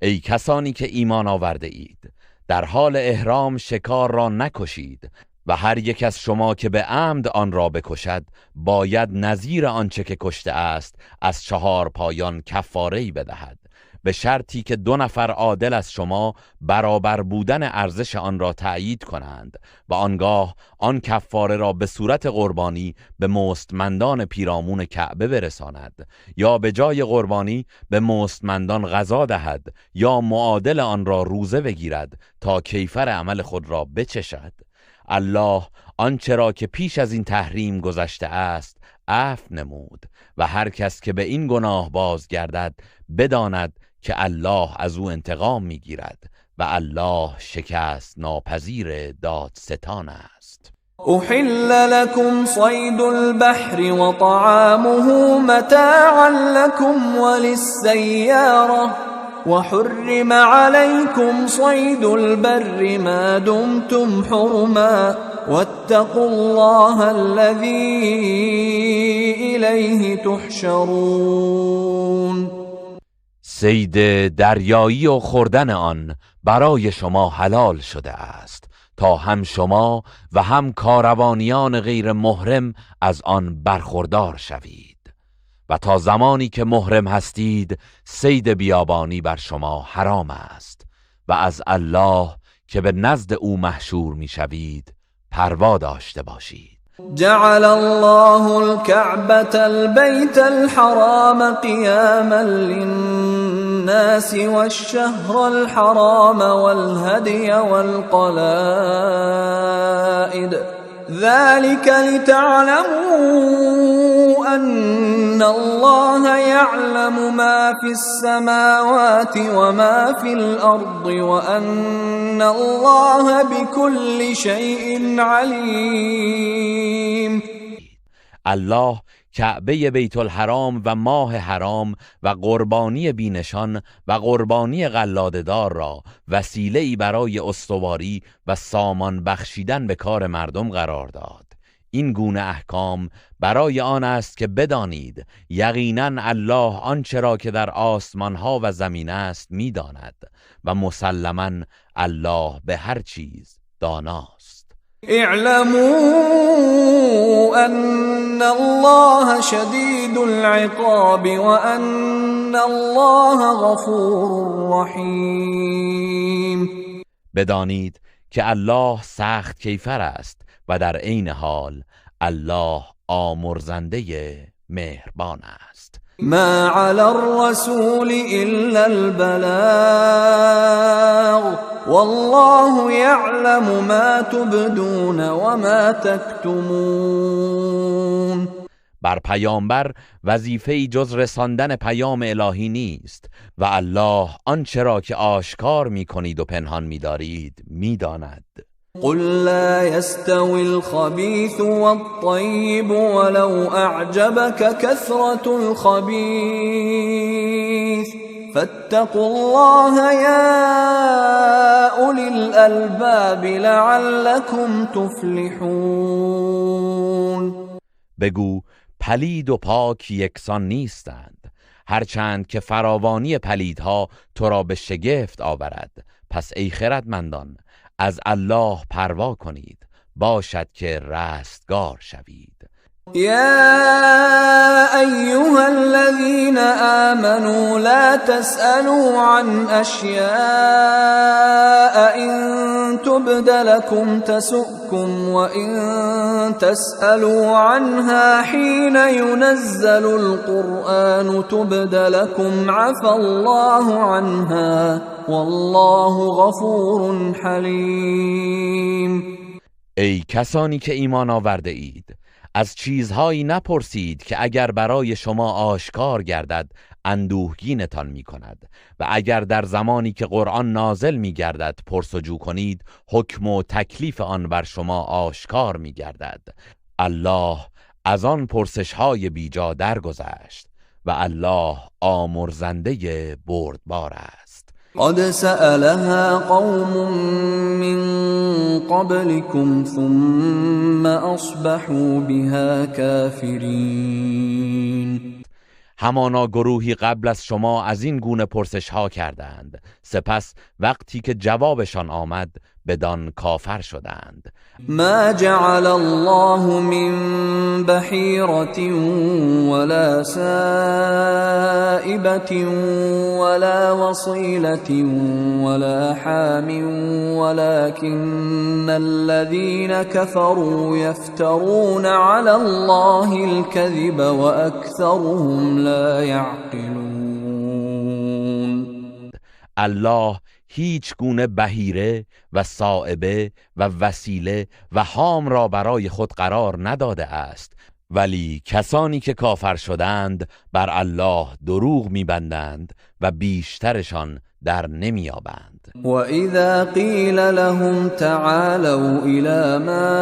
ای کسانی که ایمان آورده اید، در حال احرام شکار را نکشید و هر یک از شما که به عمد آن را بکشد باید نظیر آنچه که کشته است از چهار پایان کفاره‌ای بدهد، به شرطی که 2 نفر عادل از شما برابر بودن ارزش آن را تأیید کنند و آنگاه آن کفاره را به صورت قربانی به مستمندان پیرامون کعبه برساند، یا به جای قربانی به مستمندان غذا دهد یا معادل آن را روزه بگیرد تا کیفر عمل خود را بچشد. الله آنچه را که پیش از این تحریم گذشته است عفو نمود و هر کس که به این گناه بازگردد بداند که الله از او انتقام میگیرد و الله شکست ناپذیر دادستان است. أحل لكم صيد البحر وطعامه متاعا لكم وللسيارة وحرم عليكم صيد البر ما دمتم حرما واتقوا الله الذي إليه تحشرون. صید دریایی و خوردن آن برای شما حلال شده است تا هم شما و هم کاروانیان غیر محرم از آن برخوردار شوید و تا زمانی که محرم هستید صید بیابانی بر شما حرام است و از الله که به نزد او محشور میشوید پروا داشته باشید. جعل الله الكعبة البيت الحرام قياما للناس والشهر الحرام والهدي والقلائد ذلك لتعلموا أن الله يعلم ما في السماوات وما في الأرض وأن الله بكل شيء عليم. الله کعبه بیت الحرام و ماه حرام و قربانی بینشان و قربانی قلاده‌دار را وسیله‌ای برای استواری و سامان بخشیدن به کار مردم قرار داد. این گونه احکام برای آن است که بدانید یقینا الله آنچه را که در آسمانها و زمین است میداند و مسلما الله به هر چیز داناست. اعلموا ان الله شدید العقاب وان الله غفور رحیم. بدانید که الله سخت کیفر است و در عین حال الله آمرزنده مهربان است. ما على الرسول الا البلاغ والله يعلم ما تبدون وما تكتمون. بر پیامبر وظیفه‌ای جز رساندن پیام الهی نیست و الله آنچه را که آشکار می‌کنید و پنهان می‌دارید می‌داند. قل لا يستوي الخبيث والطيب ولو أعجبك كثرة الخبيث فاتقوا الله يا أولي الألباب لعلكم تفلحون. بگو پلید و پاک یکسان نیستند، هرچند که فراوانی پلیدها تو را به شگفت آورد. پس ای خردمندان از الله پروا کنید، باشد که رستگار شوید. یا ایها الذین آمنوا لا تسألوا عن اشیاء ان تبد لكم تسؤكم وان تسألوا عنها حين ينزل القرآن تبد لكم عفا الله عنها والله غفور حلیم. ای کسانی که ایمان آورده اید، از چیزهایی نپرسید که اگر برای شما آشکار گردد اندوهگینتان می کند و اگر در زمانی که قرآن نازل می گردد پرسجو کنید حکم و تکلیف آن بر شما آشکار می گردد. الله از آن پرسش‌های بیجا درگذشت و الله آمرزنده بردبار است. قد سألها قوم من قبلكم ثم أصبحوا بها كافرین. همانا گروهی قبل از شما از این گونه پرسش ها کردند، سپس وقتی که جوابشان آمد بدان کافر شدند. ما جعل الله من بحیرة ولا سائبة ولا وصیلة ولا حام ولكن الذين كفروا يفترون على الله الكذب وأكثرهم لا يعقلون. الله هیچ گونه بحیره و سائبه و وسیله و حام را برای خود قرار نداده است ولی کسانی که کافر شدند بر الله دروغ میبندند و بیشترشان در نمیابند. و اذا قیل لهم تعالوا الى ما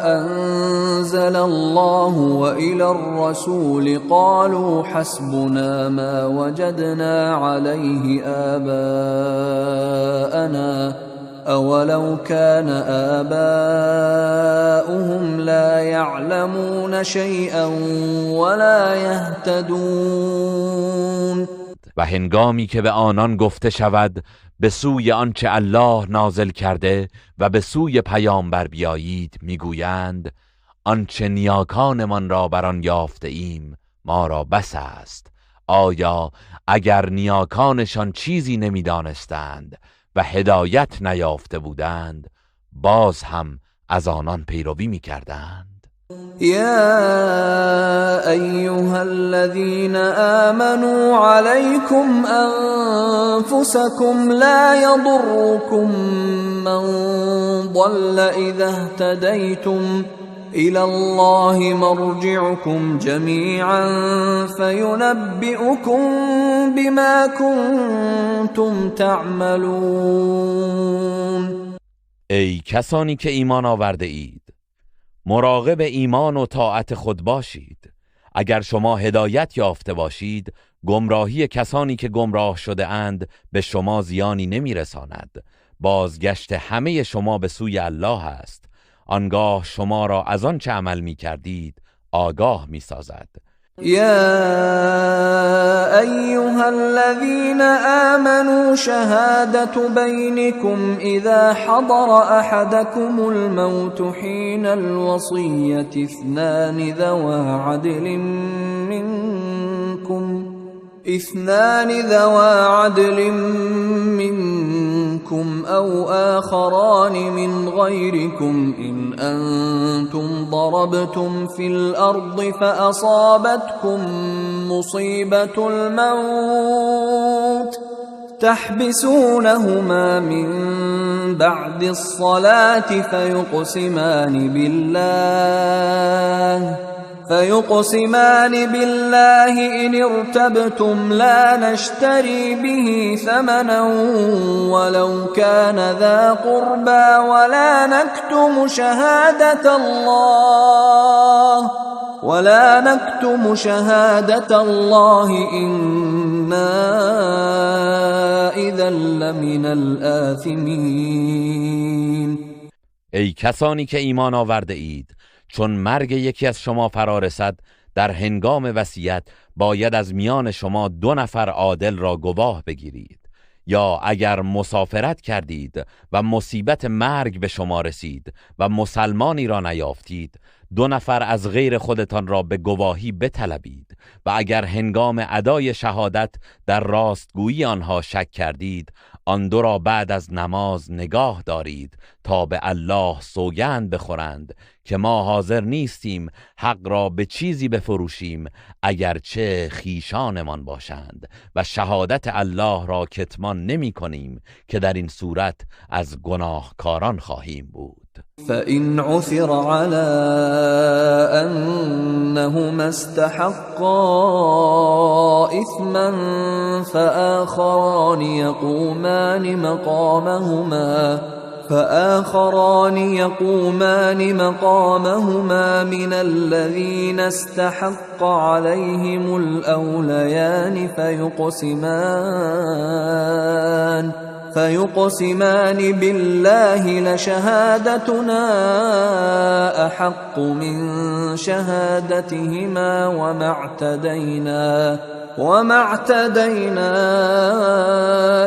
انزل الله و الى الرسول قالوا حسبنا ما وجدنا عليه آباءنا اولو كان آباؤهم لا يعلمون شيئا ولا يهتدون. و هنگامی که به آنان گفته شود به سوی آنچه الله نازل کرده و به سوی پیامبر بیایید، میگویند آنچه نیاکانمان را بر آن یافته ایم ما را بس است. آیا اگر نیاکانشان چیزی نمیدانستند و هدایت نیافته بودند باز هم از آنان پیروی میکردند؟ يا أيها الذين آمنوا عليكم أنفسكم لا يضركم من ضل إذا اهتديتم إلى الله مرجعكم جميعا فينبئكم بما كنتم تعملون. ای کسانی که ایمان آورده اید، مراقب ایمان و طاعت خود باشید. اگر شما هدایت یافته باشید، گمراهی کسانی که گمراه شده اند به شما زیانی نمیرساند. بازگشت همه شما به سوی الله است. آنگاه شما را از آن چه عمل می کردید آگاه می سازد. یا ایها الذین آمنوا شهادة بینکم اذا حضر احدکم الموت حین الوصیة اثنان ذوا عدل منكم أو آخران من غيركم إن أنتم ضربتم في الأرض فأصابتكم مصيبة الموت تحبسونهما من بعد الصلاة فيقسمان بالله إن ارتبتم لا نشتري به ثمنا ولو كان ذا قربى ولا نكتم شهادة الله إنا إذا لمن الآثمين. ای کسانی که ایمان آورده اید، چون مرگ یکی از شما فرا رسد در هنگام وصیت باید از میان شما 2 نفر عادل را گواه بگیرید. یا اگر مسافرت کردید و مصیبت مرگ به شما رسید و مسلمانی را نیافتید، 2 نفر از غیر خودتان را به گواهی بطلبید و اگر هنگام ادای شهادت در راستگویی آنها شک کردید، آن 2 را بعد از نماز نگاه دارید تا به الله سوگند بخورند که ما حاضر نیستیم حق را به چیزی بفروشیم اگرچه خیشانمان باشند و شهادت الله را کتمان نمی کنیم که در این صورت از گناهکاران خواهیم بود. فإن عثر على أنهما استحقا إثما فآخران يقومان مقامهما من الذين استحق عليهم الأوليان فيقسمان بالله لشهادتنا أحق من شهادتهما وما اعتدينا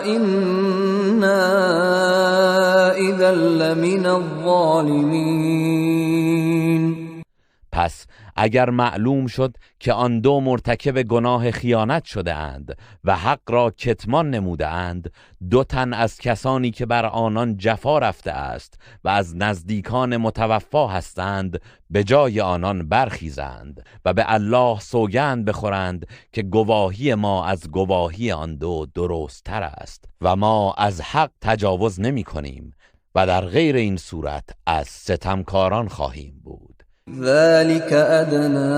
إنا إذا لمن الظالمين. پس اگر معلوم شد که آن 2 مرتکب گناه خیانت شده اند و حق را کتمان نموده اند، 2 تن از کسانی که بر آنان جفا رفته است و از نزدیکان متوفا هستند به جای آنان برخیزند و به الله سوگند بخورند که گواهی ما از گواهی آن 2 درست تر است و ما از حق تجاوز نمی کنیم و در غیر این صورت از ستمکاران خواهیم بود. ذلك أدنى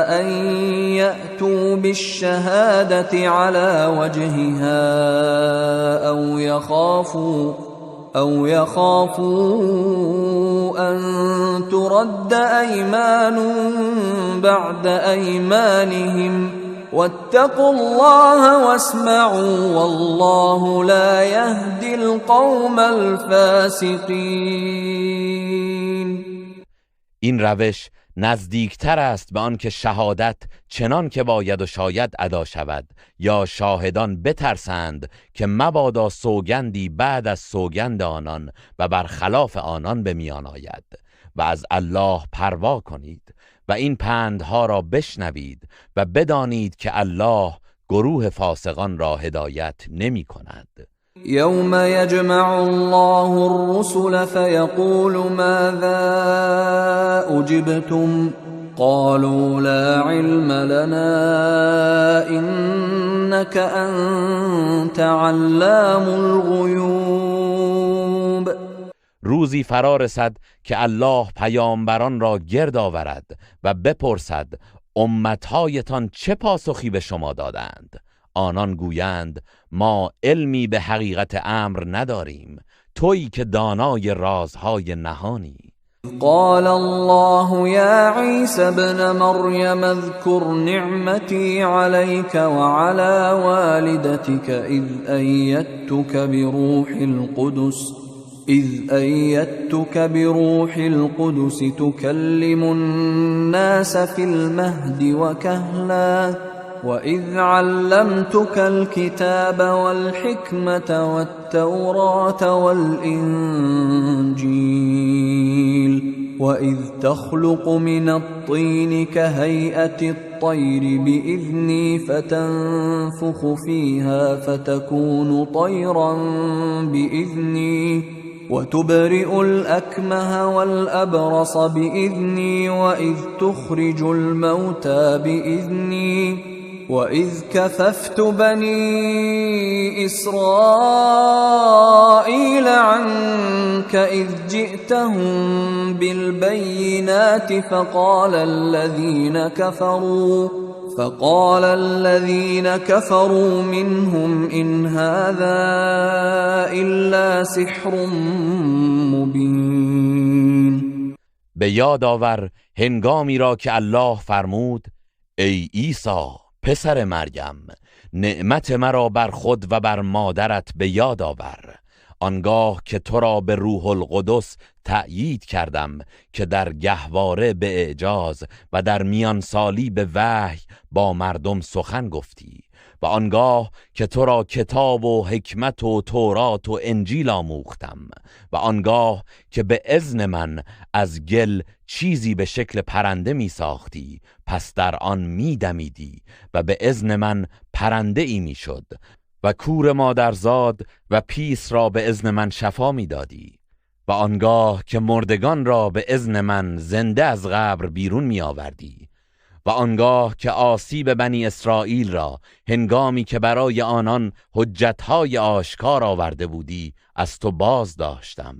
أن يأتوا بالشهادة على وجهها أو يخافوا أن ترد أيمان بعد أيمانهم واتقوا الله واسمعوا والله لا يهدي القوم الفاسقين. این روش نزدیکتر است به آن که شهادت چنان که باید و شاید ادا شود، یا شاهدان بترسند که مبادا سوگندی بعد از سوگند آنان و برخلاف آنان به میان آید. و از الله پروا کنید و این پندها را بشنوید و بدانید که الله گروه فاسقان را هدایت نمی کند. یوم یجمع الله الرسل فیقول ماذا اجبتم قالوا لا علم لنا انك انت علام الغیوب. روزی فرا رسد که الله پیامبران را گرد آورد و بپرسد امتهایتان چه پاسخی به شما دادند؟ آنان گویند ما علمی به حقیقت امر نداریم، تویی که دانای رازهای نهانی. قال الله یا عیسی ابن مریم اذکر نعمتی علیک وعلى والدتک اذ ایدتک بروح القدس تکلم الناس فی المهد وکهلا وَإِذْ عَلَّمْتُكَ الْكِتَابَ وَالْحِكْمَةَ وَالتَّوْرَاةَ وَالْإِنْجِيلَ وَإِذْ تَخْلُقُ مِنَ الطِّينِ كَهَيْئَةِ الطَّيْرِ بِإِذْنِي فَتَنْفُخُ فِيهَا فَتَكُونُ طَيْرًا بِإِذْنِي وَتُبْرِئُ الْأَكْمَهَ وَالْأَبْرَصَ بِإِذْنِي وَإِذْ تُخْرِجُ الْمَوْتَى بِإِذْنِي وَإِذْ كَفَفْتُ بَنِي إِسْرَائِيلَ عَنْكَ إِذْ جِئْتَهُمْ بِالْبَيِّنَاتِ فَقَالَ الَّذِينَ كَفَرُوا مِنْهُمْ إِنْ هَذَا إِلَّا سِحْرٌ مُبِينٌ. به یاد آور هنگامی را که الله فرمود ای عیسی پسر مریم، نعمت مرا بر خود و بر مادرت به یاد آور، آنگاه که تو را به روح القدس تأیید کردم که در گهواره به اعجاز و در میان سالی به وحی با مردم سخن گفتی، و آنگاه که تو را کتاب و حکمت و تورات و انجیل آموختم، و آنگاه که به اذن من از گل چیزی به شکل پرنده می ساختی، پس در آن می دمیدی و به اذن من پرنده ای می شد، و کور مادرزاد و پیس را به اذن من شفا می دادی، و آنگاه که مردگان را به اذن من زنده از قبر بیرون می آوردی، و آنگاه که آسیب بنی اسرائیل را هنگامی که برای آنان حجتهای آشکار آورده بودی از تو باز داشتم.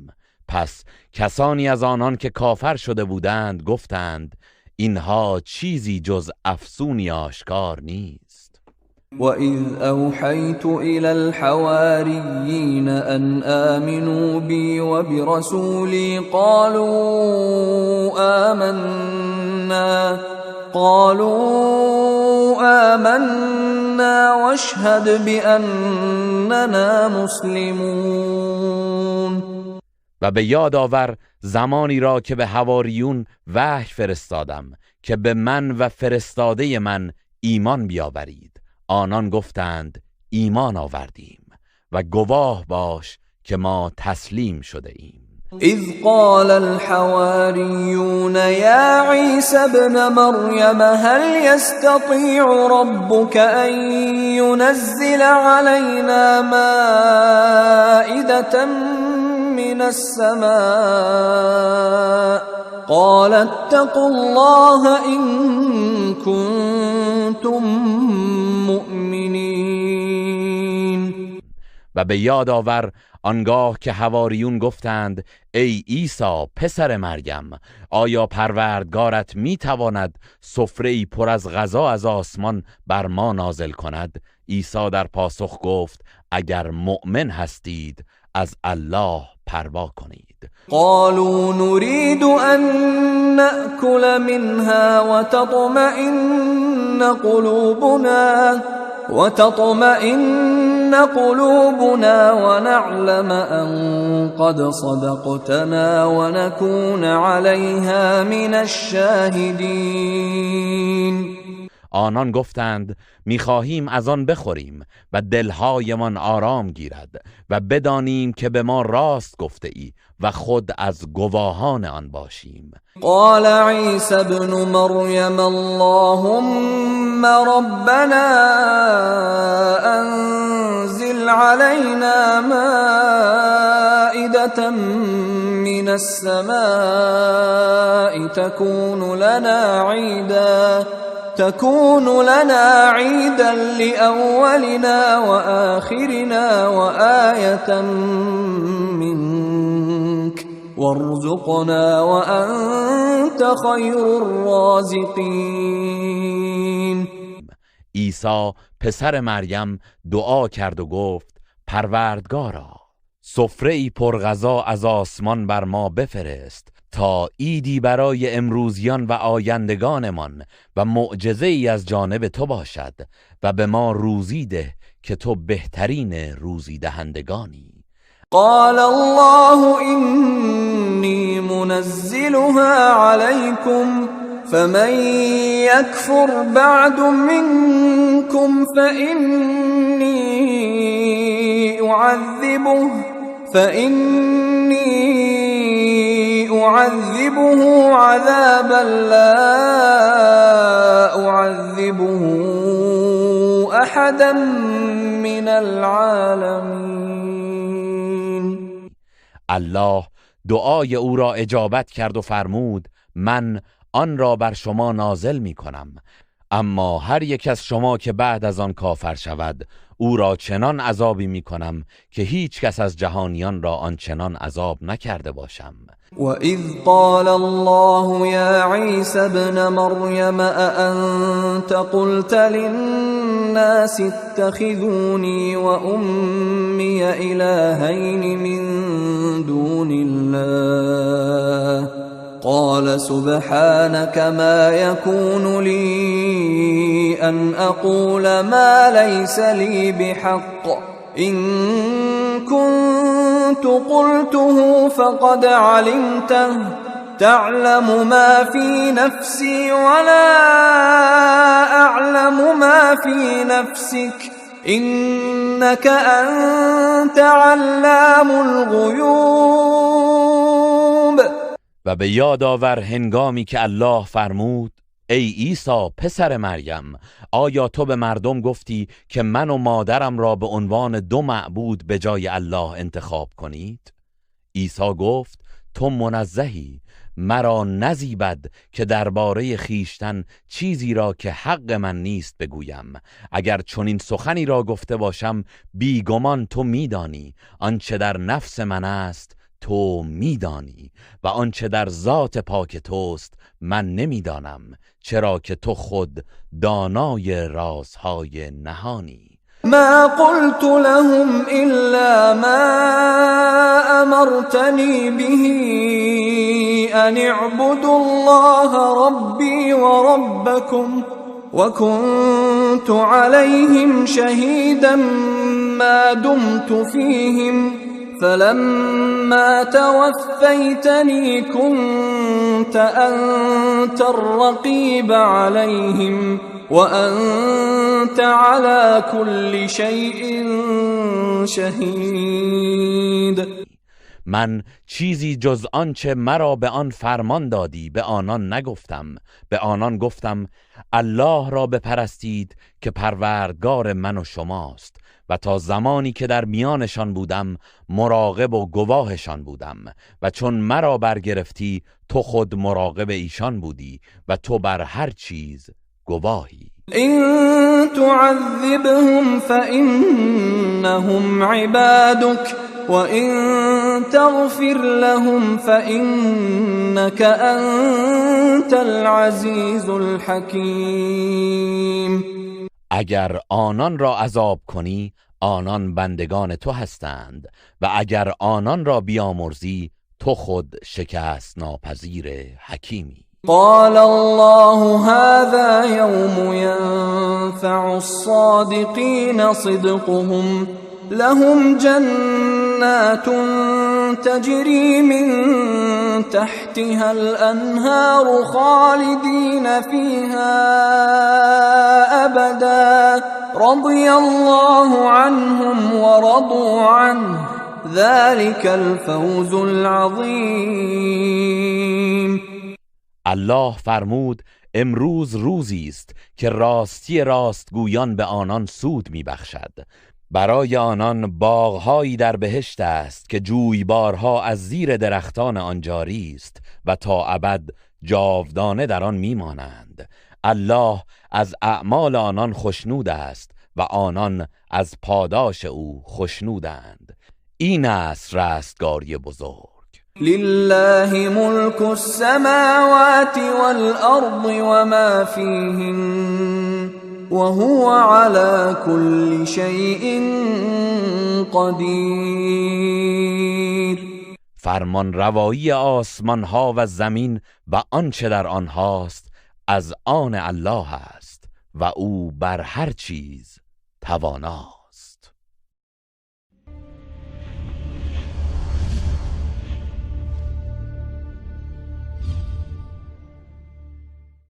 پس کسانی از آنان که کافر شده بودند گفتند اینها چیزی جز افسونی آشکار نیست. وَإِذْ أَوْحَيْتُ إِلَى الْحَوَارِيِّينَ أَنْ آمِنُوا بِي وَبِرَسُولِي قَالُوا آمَنَّا وَاشْهَدْ بِأَنَّنَا مُسْلِمُونَ. و به یاد آور زمانی را که به حواریون وحی فرستادم که به من و فرستاده من ایمان بیاورید. آنان گفتند ایمان آوردیم و گواه باش که ما تسلیم شده ایم. اذ قال الحواریون یا عیسی ابن مریم هل یستطیع ربک ان ینزل علینا مائدة من السماء قال اتقوا الله ان کنتم مؤمنین. و به یاد آور آنگاه که حواریون گفتند ای عیسی پسر مریم، آیا پروردگارت میتواند سفره‌ای پر از غذا از آسمان بر ما نازل کند؟ عیسی در پاسخ گفت اگر مؤمن هستید از الله پروا کنید. قالوا نريد أن نأكل منها وتطمئن قلوبنا ونعلم أن قد صدقتنا ونكون عليها من الشاهدين. آنان گفتند میخواهیم از آن بخوریم و دلهایمان آرام گیرد و بدانیم که به ما راست گفته ای و خود از گواهان آن باشیم. قال عیسی ابن مریم اللهم ربنا انزل علينا مائدة من السماء تكون لنا عيدا لأولنا وآخرنا وآية منك وارزقنا وأنت خير الرازقين. عیسی پسر مریم دعا کرد و گفت پروردگارا سفره‌ای پرغذا از آسمان بر ما بفرست تا عیدی برای امروزیان و آیندگانمان و معجزه‌ای از جانب تو باشد و به ما روزی ده که تو بهترین روزی دهندگانی. قال الله إني منزلها عليكم فمن يكفر بعد منكم فإني أعذبه عذابا لا أعذبه أحدا من العالمين. الله دعای او را اجابت کرد و فرمود من آن را بر شما نازل می کنم، اما هر یک از شما که بعد از آن کافر شود او را چنان عذابی می کنم که هیچ کس از جهانیان را آنچنان عذاب نکرده باشم. وَإِذْ قَالَ اللَّهُ يَا عِيسَى ابْنَ مَرْيَمَ أَأَنْتَ قُلْتَ لِلنَّاسِ اتَّخِذُونِي وَأُمِّيَ إِلَٰهَيْنِ مِنْ دُونِ اللَّهِ قَالَ سُبْحَانَكَ مَا يَكُونُ لِي أَنْ أَقُولَ مَا لَيْسَ لِي بِحَقٍّ إِنْ كنت قلته فقد علمته تعلم ما في نفسي ولا أعلم ما في نفسك إنك أنت علام الغیوب. و به یاد آور هنگامی که الله فرمود ای عیسی پسر مریم، آیا تو به مردم گفتی که من و مادرم را به عنوان دو معبود به جای الله انتخاب کنید؟ عیسی گفت تو منزهی، مرا نزیبد که درباره خیشتن چیزی را که حق من نیست بگویم. اگر چنین سخنی را گفته باشم بیگمان تو میدانی، آنچه در نفس من است تو میدانی و آنچه در ذات پاک توست من نمیدانم، چرا که تو خود دانای رازهای نهانی. ما قلت لهم إلا ما أمرتني به أن اعبدوا الله ربي وربكم وكنت عليهم شهيدا ما دمت فيهم فلما توفيتني كنت أنت الرقيب عليهم وأنت على كل شيء شهید. من چیزی جز آنچه مرا به آن فرمان دادی به آنان نگفتم. به آنان گفتم الله را بپرستید که پروردگار من و شماست، و تا زمانی که در میانشان بودم مراقب و گواهشان بودم، و چون مرا برگرفتی تو خود مراقب ایشان بودی و تو بر هر چیز گواهی. إن تعذبهم فإنهم عبادك وإن تغفر لهم فإنك أنت العزیز الحکیم. اگر آنان را عذاب کنی آنان بندگان تو هستند و اگر آنان را بیامرزی تو خود شکست ناپذیر حکیمی. قال الله هذا يوم ينفع الصادقين صدقهم لهم جنات تجري من تحتها الأنهار خالدين فيها أبدا رضي الله عنهم ورضوا عنه ذلك الفوز العظیم. الله فرمود امروز روزی است که راستی راستگویان به آنان سود میبخشد. برای آنان باغهایی در بهشت است که جویبارها از زیر درختان آن جاری است و تا ابد جاودانه در آن میمانند. الله از اعمال آنان خشنود است و آنان از پاداش او خشنودند. این است رستگاری بزرگ. لله ملك السماوات والأرض وما فيهن وهو على كل شيء قدیر. فرمان روایی آسمان ها و زمین و آنچه در آنهاست از آن الله است و او بر هر چیز تواناست.